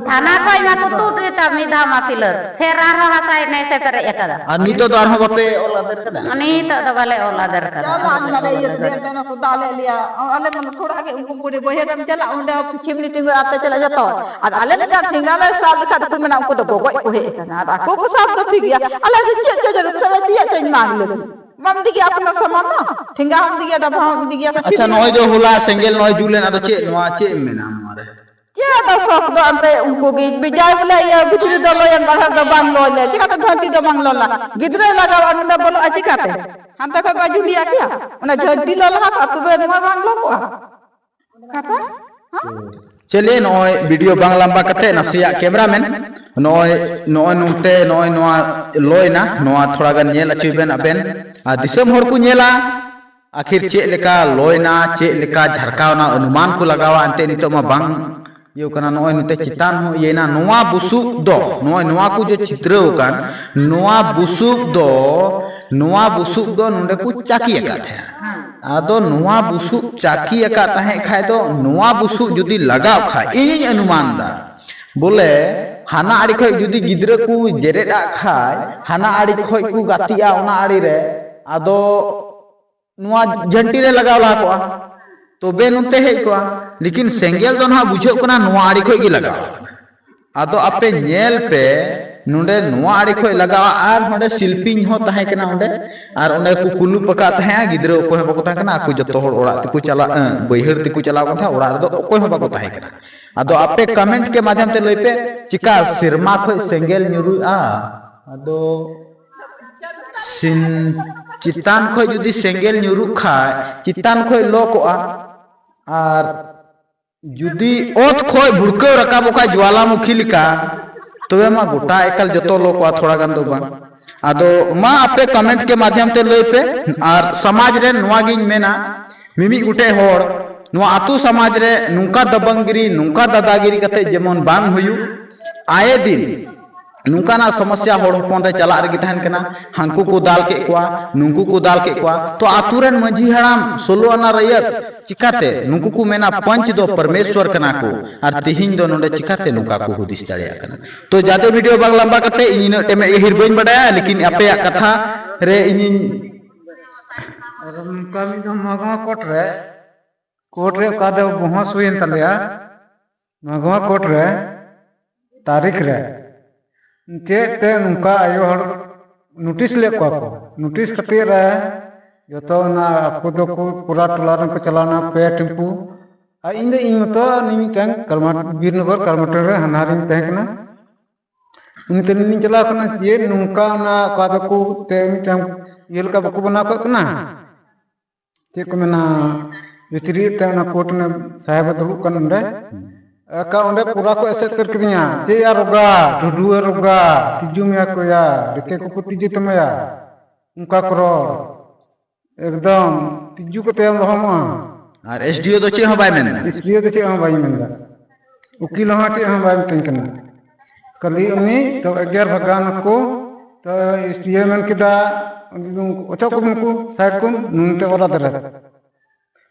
ᱛᱷᱟᱱᱟ ᱠᱷᱚᱡ ᱢᱟ ᱠᱚ ᱛᱩᱫ ᱠᱮᱫᱟ ᱢᱤᱫ ᱫᱷᱟᱣ ᱢᱟ ᱯᱤᱞᱟᱨ, ᱯᱷᱮᱨ ᱟᱨᱦᱚᱸ ᱦᱟᱥᱟᱭ ᱱᱮᱥ ᱮ ᱯᱮᱨᱮᱡ ᱟᱠᱟᱫᱟ᱾ ᱟᱨ ᱱᱤᱛᱚᱜ ᱫᱚ ᱟᱨᱦᱚᱸ ᱵᱟᱯᱮ ᱚᱞ ᱟᱫᱮᱨ ᱠᱟᱫᱟ? ᱱᱤᱛᱚᱜ ᱫᱚ ᱵᱟᱞᱮ ᱚᱞ ᱟᱫᱮᱨ ᱠᱟᱫᱟ᱾ ᱪᱟᱞᱟᱜ ᱟᱞᱮ ᱤᱭᱟᱹ ᱫᱮᱨ ᱫᱮᱱ ᱠᱚ ᱫᱟᱞ ᱮᱫ ᱞᱮᱭᱟ᱾ ᱟᱞᱮ ᱢᱟ ᱛᱷᱚᱲᱟ ᱜᱮ ᱩᱱᱠᱩ ᱠᱚᱨᱮ ᱵᱟᱹᱭᱦᱟᱹᱲ ᱨᱮᱢ ᱪᱟᱞᱟᱜ, ᱚᱸᱰᱮ ᱯᱤᱪᱷᱤ ᱢᱤᱱᱤᱴ ᱛᱤᱸᱜᱩ ᱟᱛᱮ ᱪᱟᱞᱟᱜ ᱡᱚᱛᱚ᱾ ᱟᱨ ᱟᱞᱮ ᱢᱤᱫᱴᱟᱝ ᱴᱷᱮᱸᱜᱟ ᱞᱮ ᱥᱟᱵ ᱞᱮᱠᱷᱟᱡ ᱫᱚᱠᱚ ᱢᱮᱱᱟ, "ᱩᱱᱠᱩ ᱫᱚ ᱜᱚᱜᱚᱡ ᱠᱚ ᱦᱮᱡ ᱟᱠᱟᱱᱟ, ᱟᱨ ᱟᱠᱚ ᱠᱚ ᱥᱟᱵ ᱫᱚ ᱴᱷᱤᱠ ᱜᱮᱭᱟ, ᱟᱞᱮ ᱫᱚ ᱪᱮᱫ ᱪᱚ ᱡᱟᱹᱨᱩᱲ ᱥᱟᱱᱟ ᱯᱮᱭᱟ ᱪᱚᱧ ᱢᱟᱜᱽ ᱞᱮ ᱵᱟᱢ ᱤᱫᱤ ᱜᱮᱭᱟ ᱟᱯᱱᱟᱨ ᱥᱟᱢᱟᱱ ᱫᱚ? ᱴᱷᱮᱸᱜᱟ ᱦᱚᱸᱢ ᱤᱫᱤ ᱜᱮᱭᱟ, ᱰᱟᱵᱷᱟ ᱦᱚᱸᱢ ᱤᱫᱤ ᱜᱮᱭᱟ, ᱥᱮ ᱟᱪᱪᱷᱟ, ᱪᱮᱫ?" ᱱᱚᱜᱼᱚᱭ ᱡᱮ ᱦᱚᱞᱟ ᱥᱮᱸᱜᱮᱞ ᱱᱚᱜᱼᱚᱭ ᱡᱩᱞ ᱮᱱ, ᱟᱫᱚ ᱪᱮᱫ ᱱᱚᱣᱟ ᱪᱮᱫ ᱮᱢ ᱢᱮᱱᱟ ᱱᱚᱣᱟ ᱨᱮ? ᱪᱮᱫ ᱟᱫᱚ ᱥᱚᱠ ᱫᱚ ᱮᱱᱛᱮ ᱩᱱᱠᱩ ᱜᱮ ᱵᱮᱡᱟᱭ ᱵᱚᱞᱮ ᱤᱭᱟᱹ ᱵᱷᱤᱛᱨᱤ ᱫᱚ ᱞᱚᱭᱮᱱ ᱵᱟᱦᱨᱮ ᱫᱚ ᱵᱟᱝ ᱞᱚ ᱞᱮ, ᱪᱤᱠᱟᱹᱛᱮ ᱜᱷᱟᱹᱱᱴᱤ ᱫᱚ ᱵᱟᱝ ᱞᱚ ᱞᱮᱱᱟ? ᱜᱤᱫᱽᱨᱟᱹᱭ ᱞᱟᱜᱟᱣᱟ ᱱᱚᱰᱮ ᱵᱚᱞᱚᱜᱼᱟ ᱪᱤᱠᱟᱹᱛᱮ? ᱦᱟᱱᱛᱮ ᱠᱷᱚᱡ ᱵᱟᱭ ᱡᱩᱞᱤᱭᱟ ᱠᱮᱭᱟ? ᱚᱱᱟ ᱡᱷᱟᱹᱱᱴᱤ ᱞᱚ ᱞᱟᱦᱟ ᱠᱚᱜᱼᱟ, ᱛᱚᱵᱮ ᱱᱚᱣᱟ ᱵᱟᱝ ᱞᱚ ᱠᱚᱜᱼᱟ᱾ ᱠᱟᱛᱷᱟ? ᱦᱮᱸ? ᱪᱮᱞᱮ, ᱱᱚᱜᱼᱚᱭ ᱵᱷᱤᱰᱤᱭᱳ ᱵᱟᱝ ᱞᱟᱢᱵᱟ ᱠᱟᱛᱮ ᱱᱟᱥᱮᱭᱟᱜ ᱠᱮᱢᱨᱟᱢᱮᱱ ᱱᱚᱜᱼᱚᱭ, ᱱᱚᱜᱼᱚᱭ ᱱᱚᱛᱮ ᱱᱚᱜᱼᱚᱭ ᱱᱚᱣᱟ ᱞᱚᱭᱮᱱᱟ, ᱱᱚᱣᱟ ᱛᱷᱚᱲᱟ ᱜᱟᱱ ᱧᱮᱞ ᱦᱚᱪᱚᱭ ᱵᱮᱱ ᱟᱵᱮᱱ, ᱟᱨ ᱫᱤᱥᱚᱢ ᱦᱚᱲ ᱠᱚ ᱧᱮᱞᱟ᱾ ᱟᱹᱠᱷᱤᱨ ᱪᱮᱫ ᱞᱮᱠᱟ ᱞᱚᱭᱮᱱᱟ, ᱪᱮᱫ ᱞᱮᱠᱟ ᱡᱷᱟᱨᱠᱟᱣᱱᱟ, ᱚᱱᱩᱢᱟᱱ ᱠᱚ ᱞᱟᱜᱟᱣᱟ, ᱮᱱᱛᱮ ᱱᱤᱛᱚᱜ ᱢᱟ ᱵᱟᱝ ᱤᱭᱟᱹ ᱠᱟᱱᱟ᱾ ᱱᱚᱜᱼᱚᱭ ᱱᱚᱛᱮ ᱪᱮᱛᱟᱱ ᱦᱚᱸ ᱤᱭᱟᱹᱭᱮᱱᱟ᱾ ᱱᱚᱣᱟ ᱵᱩᱥᱩᱵ ᱫᱚ, ᱱᱚᱜᱼᱚᱭ ᱱᱚᱣᱟ ᱠᱚ ᱡᱮ ᱪᱷᱤᱛᱨᱟᱹᱣ ᱟᱠᱟᱱ, ᱱᱚᱣᱟ ᱵᱩᱥᱩᱵ ᱫᱚ, ᱱᱚᱣᱟ ᱵᱩᱥᱩᱵ ᱫᱚ ᱱᱚᱰᱮ ᱠᱚ ᱪᱟᱹᱠᱤ ᱟᱠᱟᱫ ᱛᱟᱦᱮᱸᱫ᱾ ᱟᱫᱚ ᱱᱚᱣᱟ ᱵᱩᱥᱩᱵ ᱪᱟᱹᱠᱤ ᱟᱠᱟᱫ ᱛᱟᱦᱮᱸᱫ ᱠᱷᱟᱡ ᱫᱚ, ᱱᱚᱣᱟ ᱵᱩᱥᱩᱵ ᱡᱩᱫᱤ ᱞᱟᱜᱟᱣ ᱠᱷᱟᱡ, ᱤᱧᱤᱧ ᱚᱱᱩᱢᱟᱱ ᱫᱟ ᱵᱚᱞᱮ, ᱦᱟᱱᱟ ᱟᱲᱮ ᱠᱷᱚᱡ ᱡᱩᱫᱤ ᱜᱤᱫᱽᱨᱟᱹ ᱠᱚ ᱡᱮᱨᱮᱫ ᱟᱜ ᱠᱷᱟᱡ, ᱦᱟᱱᱟ ᱟᱲᱮ ᱠᱷᱚᱡ ᱠᱚ ᱜᱟᱛᱮᱜᱼᱟ ᱚᱱᱟ ᱟᱲᱮ ᱨᱮ, ᱟᱫᱚ ᱱᱚᱣᱟ ᱡᱷᱟᱹᱱᱴᱤ ᱨᱮ ᱞᱟᱜᱟᱣ ᱞᱟᱦᱟ ᱠᱚᱜᱼᱟ, ᱛᱚᱵᱮ ᱱᱚᱛᱮ ᱦᱮᱡ ᱠᱚᱜᱼᱟ᱾ ᱞᱮᱠᱤᱱ ᱥᱮᱸᱜᱮᱞ ᱫᱚ ᱱᱟᱦᱟᱜ ᱵᱩᱡᱷᱟᱹᱜ ᱠᱟᱱᱟ ᱱᱚᱣᱟ ᱟᱲᱮ ᱠᱷᱚᱡ ᱜᱮ ᱞᱟᱜᱟᱣ᱾ ᱟᱫᱚ ᱟᱯᱮ ᱧᱮᱞ ᱯᱮ, ᱱᱚᱰᱮ ᱱᱚᱣᱟ ᱟᱲᱮ ᱠᱷᱚᱡ ᱞᱟᱜᱟᱣᱟ ᱟᱨ ᱱᱚᱰᱮ ᱥᱤᱞᱯᱤᱧ ᱦᱚᱸ ᱛᱟᱦᱮᱸ ᱠᱟᱱᱟ ᱚᱸᱰᱮ, ᱟᱨ ᱚᱸᱰᱮ ᱠᱚ ᱠᱩᱞᱩᱯ ᱟᱠᱟᱫ ᱛᱟᱦᱮᱸᱜᱼᱟ᱾ ᱜᱤᱫᱽᱨᱟᱹ ᱚᱠᱚᱭ ᱦᱚᱸ ᱵᱟᱠᱚ ᱛᱟᱦᱮᱸ ᱠᱟᱱᱟ, ᱟᱠᱚ ᱡᱚᱛᱚ ᱦᱚᱲ ᱚᱲᱟᱜ ᱛᱮᱠᱚ ᱪᱟᱞᱟᱜ, ᱮᱸ, ᱵᱟᱹᱭᱦᱟᱹᱲ ᱛᱮᱠᱚ ᱪᱟᱞᱟᱣ ᱠᱟᱱ ᱛᱟᱦᱮᱸᱜᱼᱟ, ᱚᱲᱟᱜ ᱨᱮᱫᱚ ᱚᱠᱚᱭ ᱦᱚᱸ ᱵᱟᱠᱚ ᱛᱟᱦᱮᱸ ᱠᱟᱱᱟ᱾ ᱟᱫᱚ ᱟᱯᱮ comment ᱠᱮ ᱢᱟᱫᱷᱭᱚᱢ ᱛᱮ ᱞᱟᱹᱭ ᱯᱮ, ᱪᱤᱠᱟ ᱥᱮᱨᱢᱟ ᱠᱷᱚᱡ ᱥᱮᱸᱜᱮᱞ ᱧᱩᱨᱩᱜᱼᱟ? ᱟᱫᱚ ᱥᱤᱱ-, ᱪᱮᱛᱟᱱ ᱠᱷᱚᱡ ᱡᱩᱫᱤ ᱥᱮᱸᱜᱮᱞ ᱧᱩᱨᱩᱜ ᱠᱷᱟᱡ, ᱪᱮᱛᱟᱱ ᱠᱷᱚᱡ ᱞᱚ ᱠᱚᱜᱼᱟ, ᱟᱨ ᱡᱩᱫᱤ ᱚᱛ ᱠᱷᱚᱡ ᱵᱷᱩᱲᱠᱟᱹᱣ ᱨᱟᱠᱟᱵᱚᱜ ᱠᱷᱟᱡ ᱡᱩᱣᱟᱞᱟᱢᱩᱠᱷᱤ ᱞᱮᱠᱟ, ᱛᱚᱵᱮ ᱢᱟ ᱜᱚᱴᱟ ᱮᱠᱟᱞ ᱡᱚᱛᱚ ᱞᱚ ᱠᱚᱜᱼᱟ, ᱛᱷᱚᱲᱟ ᱜᱟᱱ ᱫᱚ ᱵᱟᱝ᱾ ᱟᱫᱚ ᱢᱟ ᱟᱯᱮ comment ᱠᱮ ᱢᱟᱫᱷᱭᱚᱢ ᱛᱮ ᱞᱟᱹᱭ ᱯᱮ, ᱟᱨ ᱥᱚᱢᱟᱡᱽ ᱨᱮ ᱱᱚᱣᱟ ᱜᱤᱧ ᱢᱮᱱᱟ, ᱢᱤᱢᱤᱫ ᱜᱚᱴᱮᱡ ᱦᱚᱲ ᱱᱚᱣᱟ ᱟᱛᱳ ᱥᱚᱢᱟᱡᱽ ᱨᱮ ᱱᱚᱝᱠᱟ ᱫᱟᱵᱟᱝᱜᱤᱨᱤ, ᱱᱚᱝᱠᱟ ᱫᱟᱫᱟᱜᱤᱨᱤ ᱠᱟᱛᱮ ᱡᱮᱢᱚᱱ ᱵᱟᱝ ᱦᱩᱭᱩᱜ, ᱟᱭᱮ ᱫᱤᱱ ᱱᱚᱝᱠᱟᱱᱟᱜ ᱥᱚᱢᱚᱥᱭᱟ ᱦᱚᱲ ᱦᱚᱯᱚᱱ ᱨᱮ ᱪᱟᱞᱟᱜ ᱨᱮᱜᱮ ᱛᱟᱦᱮᱱ ᱠᱟᱱᱟ᱾ ᱦᱟᱱᱠᱩ ᱠᱚ ᱫᱟᱞ ᱠᱮᱫ ᱠᱚᱣᱟ, ᱱᱩᱝᱠᱩ ᱠᱚ ᱫᱟᱞ ᱠᱮᱫ ᱠᱚᱣᱟ, ᱛᱚ ᱟᱛᱳ ᱨᱮᱱ ᱢᱟᱹᱡᱷᱤ ᱦᱟᱲᱟᱢ, ᱥᱳᱞᱳ ᱟᱱᱟ ᱨᱟᱹᱭᱟᱹᱛ, ᱪᱤᱠᱟᱛᱮ ᱱᱩᱠᱩ ᱠᱚ ᱢᱮᱱᱟ ᱯᱚᱧᱪ ᱫᱚ ᱯᱚᱨᱢᱮᱥᱣᱚᱨ ᱠᱟᱱᱟ ᱠᱚ, ᱟᱨ ᱛᱤᱦᱤᱧ ᱫᱚ ᱱᱚᱰᱮ ᱪᱤᱠᱟᱛᱮ ᱱᱚᱝᱠᱟ ᱠᱚ ᱦᱩᱫᱤᱥ ᱫᱟᱲᱮᱭᱟᱜ ᱠᱟᱱᱟ? ᱛᱚ ᱡᱟᱫᱮ video ᱵᱟᱝ ᱞᱟᱢᱵᱟ ᱠᱟᱛᱮ ᱤᱧ ᱤᱱᱟᱹᱜ ᱴᱮᱢᱮᱡ ᱜᱟᱹᱦᱤᱨ ᱵᱟᱹᱧ ᱵᱟᱰᱟᱭᱟ, ᱞᱮᱠᱤᱱ ᱟᱯᱮᱭᱟᱜ ᱠᱟᱛᱷᱟ ᱨᱮ ᱤᱧᱤᱧ ᱟᱨ ᱱᱚᱝᱠᱟ ᱢᱤᱫ ᱫᱚᱢ ᱢᱟᱜᱽᱢᱟ ᱠᱳᱨᱴ ᱨᱮ, ᱠᱳᱨᱴ ᱨᱮ ᱚᱠᱟ ᱫᱚ ᱵᱚᱦᱚᱥ ᱦᱩᱭᱮᱱ ᱛᱟᱞᱮᱭᱟ, ᱢᱟᱜᱽᱢᱟ ᱠᱳᱨᱴ ᱨᱮ ᱛᱟᱹᱨᱤᱠᱷ ᱨᱮ ᱪᱮᱫ ᱛᱮ ᱱᱚᱝᱠᱟ ᱟᱭᱳ ᱦᱚᱲ ᱱᱳᱴᱤᱥ ᱞᱮᱫ ᱠᱚᱣᱟ ᱠᱚ᱾ ᱱᱳᱴᱤᱥ ᱠᱷᱟᱹᱛᱤᱨ ᱨᱮ ᱡᱚᱛᱚ ᱚᱱᱟ ᱟᱠᱚ ᱫᱚᱠᱚ ᱯᱩᱨᱟ ᱴᱚᱞᱟ ᱨᱮᱱ ᱠᱚ ᱪᱟᱞᱟᱣᱱᱟ, ᱯᱮ ᱴᱮᱢᱯᱩ᱾ ᱟᱨ ᱤᱧ ᱫᱚ ᱤᱧ ᱢᱚᱛᱚ ᱤᱧ ᱢᱤᱫᱴᱟᱝ ᱠᱟᱞᱢᱟ-, ᱵᱤᱨᱱᱚᱜᱚᱨ ᱠᱟᱞᱢᱟᱴᱟᱹᱲ ᱨᱮ ᱦᱟᱱᱦᱟᱨᱤᱧ ᱛᱟᱦᱮᱸ ᱠᱟᱱᱟ᱾ ᱩᱱᱤ ᱛᱟᱹᱞᱤᱧ ᱞᱤᱧ ᱪᱟᱞᱟᱣ ᱠᱟᱱᱟ, ᱪᱮᱫ ᱱᱚᱝᱠᱟ ᱚᱱᱟ ᱚᱠᱟ ᱫᱚᱠᱚ ᱛᱮ ᱢᱤᱫᱴᱟᱝ ᱤᱭᱟᱹ ᱞᱮᱠᱟ ᱵᱟᱠᱚ ᱵᱮᱱᱟᱣ ᱠᱟᱜ ᱠᱟᱱᱟ, ᱪᱮᱫ ᱠᱚ ᱢᱮᱱᱟ, ᱵᱷᱤᱛᱨᱤ ᱛᱮ ᱚᱱᱟ ᱠᱳᱨᱴ ᱨᱮᱱᱟᱜ ᱥᱟᱦᱮᱵ ᱮ ᱫᱩᱲᱩᱵ ᱠᱟᱱ ᱚᱸᱰᱮ᱾ ᱮᱠᱟ ᱚᱸᱰᱮ ᱯᱩᱨᱟ ᱠᱚ ᱮᱥᱮᱫ ᱩᱛᱟᱹᱨ ᱠᱤᱫᱤᱧᱟ, ᱪᱮᱫ ᱭᱟ ᱨᱳᱜᱟ, ᱰᱷᱩᱰᱩᱣᱟᱹ ᱨᱳᱜᱟ, ᱛᱤᱡᱩ ᱢᱮᱭᱟ ᱠᱚ ᱭᱟ, ᱰᱤᱛᱮ ᱠᱚᱠᱚ ᱛᱤᱡᱩ ᱛᱟᱢᱟᱭᱟ, ᱚᱱᱠᱟ ᱠᱚ ᱨᱚᱲ᱾ ᱮᱠᱫᱚᱢ ᱛᱤᱡᱩ ᱠᱟᱛᱮ ᱮᱢ ᱞᱚᱦᱚᱢᱚᱜᱼᱟ᱾ ᱟᱨ SDO ᱫᱚ ᱪᱮᱫ ᱦᱚᱸ ᱵᱟᱭ ᱢᱮᱱᱫᱟ? SDO ᱫᱚ ᱪᱮᱫ ᱦᱚᱸ ᱵᱟᱭ ᱢᱮᱱᱫᱟ, ᱩᱠᱤᱞ ᱦᱚᱸ ᱪᱮᱫ ᱦᱚᱸ ᱵᱟᱭ ᱢᱮᱛᱟᱹᱧ ᱠᱟᱱᱟ᱾ ᱠᱷᱟᱹᱞᱤ ᱩᱱᱤ ᱛᱚ ᱮᱜᱮᱨ ᱵᱷᱟᱜᱟᱣ ᱱᱟᱠᱚ᱾ ᱛᱚ SDO ᱢᱮᱱ ᱠᱮᱫᱟ, "ᱚᱪᱚᱜ ᱠᱚᱢ ᱱᱩᱠᱩ, side ᱠᱚᱢ, ᱱᱩᱭ ᱛᱮ ᱚᱨ ᱟᱫᱮᱨᱮ᱾"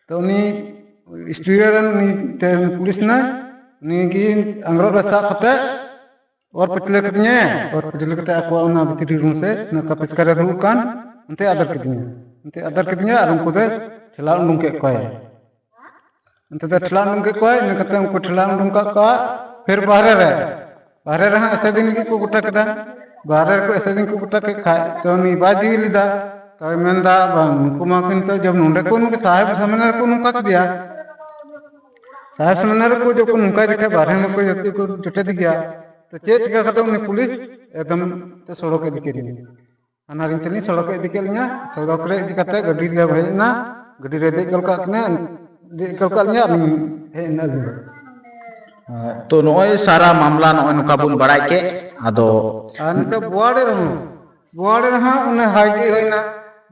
ᱛᱚ ᱩᱱᱤ SDO ᱨᱮᱱ ᱩᱱᱤ ᱛᱮ ᱯᱩᱞᱤᱥ ᱱᱟᱭ, ᱩᱱᱤ ᱜᱮ ᱟᱝᱨᱚᱵ ᱨᱮ ᱥᱟᱵ ᱠᱟᱛᱮ ᱚᱨ ᱯᱟᱹᱪᱷᱞᱟᱹ ᱠᱤᱫᱤᱧᱟᱭ᱾ ᱚᱨ ᱯᱟᱹᱪᱷᱞᱟᱹ ᱠᱟᱛᱮ ᱟᱠᱚᱣᱟᱜ ᱚᱱᱟ ᱵᱷᱤᱛᱨᱤ ᱨᱩᱢ ᱥᱮ ᱚᱱᱟ ᱚᱠᱟ ᱯᱮᱪᱠᱟᱨ ᱨᱮ ᱫᱩᱲᱩᱵ ᱠᱟᱱ, ᱚᱱᱛᱮ ᱟᱫᱮᱨ ᱠᱤᱫᱤᱧᱟ᱾ ᱚᱱᱛᱮ ᱟᱫᱮᱨ ᱠᱤᱫᱤᱧᱟ ᱟᱨ ᱩᱱᱠᱩ ᱫᱚᱭ ᱴᱷᱮᱞᱟᱣ ᱩᱰᱩᱝ ᱠᱮᱫ ᱠᱚᱣᱟᱭ᱾ ᱚᱱᱛᱮ ᱫᱚ ᱴᱷᱮᱞᱟᱣ ᱩᱰᱩᱝ ᱠᱮᱫ ᱠᱚᱣᱟᱭ, ᱤᱱᱟᱹ ᱠᱟᱛᱮ ᱩᱱᱠᱩ ᱴᱷᱮᱞᱟᱣ ᱩᱰᱩᱝ ᱠᱟᱜ ᱠᱚᱣᱟ᱾ ᱯᱷᱤᱨ ᱵᱟᱦᱨᱮ ᱨᱮ, ᱵᱟᱦᱨᱮ ᱨᱮᱦᱚᱸ ᱮᱥᱮᱫᱤᱱ ᱜᱮᱠᱚ ᱜᱚᱴᱟ ᱠᱮᱫᱟ᱾ ᱵᱟᱦᱨᱮ ᱨᱮᱠᱚ ᱮᱥᱮᱫᱤᱱ ᱠᱚ ᱜᱚᱴᱟ ᱠᱮᱫ ᱠᱷᱟᱡ ᱛᱚ ᱩᱱᱤ ᱵᱟᱭ ᱡᱤᱣᱤ ᱞᱮᱫᱟ᱾ ᱛᱚᱭ ᱢᱮᱱᱫᱟ, "ᱵᱟᱝ, ᱱᱩᱠᱩ ᱢᱟ ᱠᱤᱱᱛᱩ ᱡᱚᱵ ᱱᱚᱰᱮ ᱠᱚ ᱱᱩᱠᱩ ᱥᱟᱦᱮᱵ ᱥᱮᱢᱤᱱᱟᱨ ᱠᱚ ᱱᱚᱝᱠᱟ ᱠᱮᱫᱮᱭᱟ, ᱥᱟᱦᱮᱵ ᱥᱮᱢᱤᱱᱟᱨ ᱠᱚ ᱡᱚᱠᱷᱚᱱ ᱱᱚᱝᱠᱟᱭ ᱫᱮᱠᱷᱟᱡ ᱵᱟᱦᱨᱮ ᱢᱟᱠᱚ ᱡᱚᱛᱚ ᱠᱚ ᱡᱚᱴᱮᱫ ᱜᱮᱭᱟ, ᱛᱚ ᱪᱮᱫ ᱪᱤᱠᱟ ᱠᱟᱛᱮ ᱩᱱᱤ ᱯᱩᱞᱤᱥ ᱮᱠᱫᱚᱢ ᱛᱮ ᱥᱚᱲᱚᱠ ᱤᱫᱤ ᱠᱮᱫ ᱞᱤᱧᱟ?" ᱦᱟᱱᱟ ᱨᱤᱧ ᱛᱮᱞᱤᱧ ᱥᱚᱲᱚᱠ ᱮ ᱤᱫᱤ ᱠᱮᱫ ᱞᱤᱧᱟ, ᱥᱚᱲᱚᱠ ᱨᱮ ᱤᱫᱤ ᱠᱟᱛᱮ ᱜᱟᱹᱰᱤ ᱨᱮ ᱦᱮᱡ ᱮᱱᱟ, ᱜᱟᱹᱰᱤ ᱨᱮ ᱫᱮᱡ ᱜᱚᱫ ᱠᱟᱜ ᱠᱤᱱᱟ, ᱫᱮᱡ ᱜᱚᱫ ᱠᱟᱜ ᱞᱤᱧᱟ ᱟᱨ ᱞᱤᱧ ᱦᱮᱡ ᱮᱱᱟ ᱟᱹᱞᱤᱧ ᱫᱚ᱾ ᱛᱚ ᱱᱚᱜᱼᱚᱭ ᱥᱟᱨᱟ ᱢᱟᱢᱞᱟ ᱱᱚᱜᱼᱚᱭ ᱱᱚᱝᱠᱟ ᱵᱚᱱ ᱵᱟᱲᱟᱭ ᱠᱮᱫ, ᱟᱫᱚ ᱟᱨ ᱱᱤᱛᱚᱜ ᱵᱳᱣᱟᱲᱮ ᱨᱮᱦᱚᱸ, ᱵᱳᱣᱟᱲᱮ ᱨᱮᱦᱚᱸ ᱚᱱᱮ ᱦᱟᱭ ᱜᱮ ᱦᱩᱭᱱᱟ,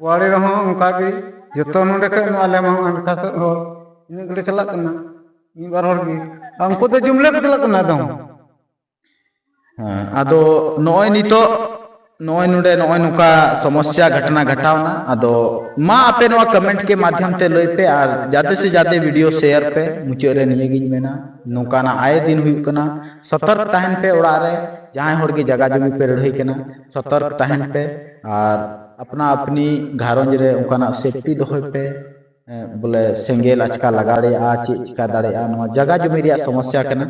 ᱵᱳᱣᱟᱲᱮ ᱨᱮᱦᱚᱸ ᱚᱱᱠᱟ ᱜᱮ ᱡᱚᱛᱚ ᱱᱚᱰᱮ ᱠᱷᱚᱡ ᱢᱟ ᱟᱞᱮ ᱢᱟ ᱟᱱᱠᱷᱟ ᱥᱮᱫ ᱦᱚᱲ ᱤᱱᱟᱹᱜ ᱜᱟᱹᱰᱤ ᱪᱟᱞᱟᱜ ᱠᱟᱱᱟ ᱢᱤᱫ ᱵᱟᱨ ᱦᱚᱲ ᱜᱮ, ᱟᱨ ᱩᱱᱠᱩ ᱫᱚ ᱡᱩᱢᱞᱮ ᱠᱚ ᱪᱟᱞᱟᱜ ᱠᱟᱱᱟ ᱟᱫᱚ᱾ ᱦᱮᱸ, ᱟᱫᱚ ᱱᱚᱜᱼᱚᱭ ᱱᱤᱛᱚᱜ ᱱᱚᱜᱼᱚᱭ ᱱᱚᱰᱮ ᱱᱚᱜᱼᱚᱭ ᱱᱚᱝᱠᱟ ᱥᱚᱢᱚᱥᱥᱟ ᱜᱷᱚᱴᱱᱟ ᱜᱷᱚᱴᱟᱣᱱᱟ᱾ ᱟᱫᱚ ᱢᱟ ᱟᱯᱮ ᱱᱚᱣᱟ comment ᱠᱮ ᱢᱟᱫᱷᱭᱚᱢ ᱛᱮ ᱞᱟᱹᱭ ᱯᱮ ᱟᱨ ᱡᱟᱫᱮ ᱥᱮ ᱡᱟᱫᱮ video share ᱯᱮ᱾ ᱢᱩᱪᱟᱹᱫ ᱨᱮ ᱱᱤᱭᱟᱹ ᱜᱤᱧ ᱢᱮᱱᱟ, ᱱᱚᱝᱠᱟᱱᱟᱜ ᱟᱭᱮ ᱫᱤᱱ ᱦᱩᱭᱩᱜ ᱠᱟᱱᱟ, ᱥᱚᱛᱚᱨᱠ ᱛᱟᱦᱮᱱ ᱯᱮ ᱚᱲᱟᱜ ᱨᱮ᱾ ᱡᱟᱦᱟᱸᱭ ᱦᱚᱲ ᱜᱮ ᱡᱟᱭᱜᱟ ᱡᱚᱢᱤ ᱯᱮ ᱞᱟᱹᱲᱦᱟᱹᱭ ᱠᱟᱱᱟ, ᱥᱚᱛᱚᱨᱠ ᱛᱟᱦᱮᱱ ᱯᱮ ᱟᱨ ᱟᱯᱱᱟ ᱟᱯᱱᱤ ᱜᱷᱟᱨᱚᱸᱡᱽ ᱨᱮ ᱚᱱᱠᱟᱱᱟᱜ safety ᱫᱚᱦᱚᱭ ᱯᱮ᱾ ᱮ, ᱵᱚᱞᱮ ᱥᱮᱸᱜᱮᱞ ᱟᱪᱠᱟ ᱞᱟᱜᱟᱣ ᱫᱟᱲᱮᱭᱟᱜᱼᱟ, ᱪᱮᱫ ᱪᱤᱠᱟ ᱫᱟᱲᱮᱭᱟᱜᱼᱟ, ᱱᱚᱣᱟ ᱡᱟᱭᱜᱟ ᱡᱚᱢᱤ ᱨᱮᱭᱟᱜ ᱥᱚᱢᱚᱥᱥᱟ ᱠᱟᱱᱟ,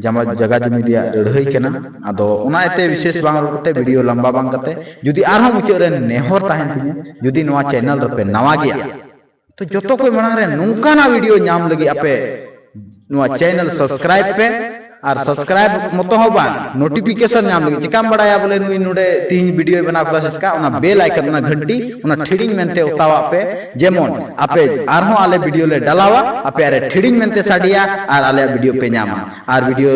ᱡᱟᱢᱟ-, ᱡᱟᱭᱜᱟ ᱡᱚᱢᱤ ᱨᱮᱭᱟᱜ ᱞᱟᱹᱲᱦᱟᱹᱭ ᱠᱟᱱᱟ᱾ ᱟᱫᱚ ᱚᱱᱟ ᱤᱭᱟᱹᱛᱮ ᱵᱤᱥᱮᱥ ᱵᱟᱝ ᱨᱚᱲ ᱠᱟᱛᱮ video ᱞᱟᱢᱵᱟ ᱵᱟᱝ ᱠᱟᱛᱮ, ᱡᱩᱫᱤ ᱟᱨᱦᱚᱸ ᱢᱩᱪᱟᱹᱫ ᱨᱮ ᱱᱮᱦᱚᱨ ᱛᱟᱦᱮᱱ ᱛᱤᱧᱟᱹ, ᱡᱩᱫᱤ ᱱᱚᱣᱟ channel ᱨᱮᱯᱮ ᱱᱟᱣᱟ ᱜᱮᱭᱟ, ᱛᱚ ᱡᱚᱛᱚ ᱠᱷᱚᱱ ᱢᱟᱲᱟᱝ ᱨᱮ ᱱᱚᱝᱠᱟᱱᱟᱜ video ᱧᱟᱢ ᱞᱟᱹᱜᱤᱫ ᱟᱯᱮ ᱱᱚᱣᱟ channel subscribe ᱯᱮ, ᱟᱨ subscribe ᱢᱚᱛᱚ ᱦᱚᱸ ᱵᱟᱝ, notification ᱧᱟᱢ ᱞᱟᱹᱜᱤᱫ᱾ ᱪᱮᱠᱟᱢ ᱵᱟᱲᱟᱭᱟ ᱵᱚᱞᱮ ᱱᱩᱭ ᱱᱚᱰᱮ ᱛᱤᱦᱤᱧ video ᱭ ᱵᱮᱱᱟᱣ ᱠᱮᱫᱟ ᱥᱮ ᱪᱮᱠᱟ? ᱚᱱᱟ bell icon, ᱚᱱᱟ ᱜᱷᱟᱱᱴᱤ, ᱚᱱᱟ ᱴᱷᱤᱲᱤᱝ ᱢᱮᱱᱛᱮ ᱚᱛᱟᱣᱟᱜ ᱯᱮ, ᱡᱮᱢᱚᱱ ᱟᱯᱮ ᱟᱨᱦᱚᱸ ᱟᱞᱮ video ᱞᱮ ᱰᱟᱞᱟᱣᱟ, ᱟᱯᱮ ᱟᱨᱮ ᱴᱷᱤᱲᱤᱝ ᱢᱮᱱᱛᱮ ᱥᱟᱰᱮᱭᱟ ᱟᱨ ᱟᱞᱮᱭᱟᱜ video ᱯᱮ ᱧᱟᱢᱟ᱾ ᱟᱨ video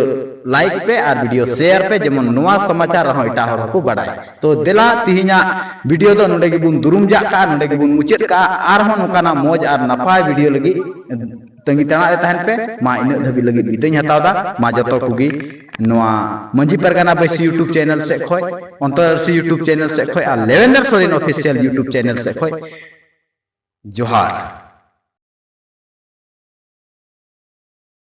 like ᱯᱮ ᱟᱨ video share ᱯᱮ, ᱡᱮᱢᱚᱱ ᱱᱚᱣᱟ ᱥᱚᱢᱟᱪᱟᱨ ᱟᱨᱦᱚᱸ ᱮᱴᱟᱜ ᱦᱚᱲ ᱦᱚᱸᱠᱚ ᱵᱟᱰᱟᱭ᱾ ᱛᱚ ᱫᱮᱞᱟ, ᱛᱤᱦᱤᱧᱟᱜ video ᱫᱚ ᱱᱚᱰᱮ ᱜᱮᱵᱚᱱ ᱫᱩᱨᱩᱢ ᱡᱟᱜ ᱠᱟᱜᱼᱟ, ᱱᱚᱰᱮ ᱜᱮᱵᱚᱱ ᱢᱩᱪᱟᱹᱫ ᱠᱟᱜᱼᱟ᱾ ᱟᱨᱦᱚᱸ ᱱᱚᱝᱠᱟᱱᱟᱜ ᱢᱚᱡᱽ ᱟᱨ ᱱᱟᱯᱟᱭ video ᱞᱟᱹᱜᱤᱫ ᱛᱟᱺᱜᱤ ᱛᱟᱲᱟᱜ ᱨᱮ ᱛᱟᱦᱮᱱ ᱯᱮ᱾ ᱢᱟ ᱤᱱᱟᱹᱜ ᱫᱷᱟᱹᱵᱤᱡ ᱞᱟᱹᱜᱤᱫ ᱵᱤᱫᱟᱹᱧ ᱦᱟᱛᱟᱣ ᱮᱫᱟ᱾ ᱢᱟ ᱡᱚᱛᱚ ᱠᱚᱜᱮ ᱱᱚᱣᱟ ᱢᱟᱹᱡᱷᱤ ᱯᱟᱨᱜᱟᱱᱟ ᱵᱟᱹᱭᱥᱤ YouTube channel ᱥᱮᱫ ᱠᱷᱚᱡ, ᱚᱱᱛᱚᱨ ᱟᱹᱨᱥᱤ YouTube channel ᱥᱮᱫ ᱠᱷᱚᱡ ᱟᱨ ᱞᱮᱵᱮᱱᱫᱚᱨ ᱥᱚᱨᱮᱱ official YouTube channel ᱥᱮᱫ ᱠᱷᱚᱡ ᱡᱚᱦᱟᱨ᱾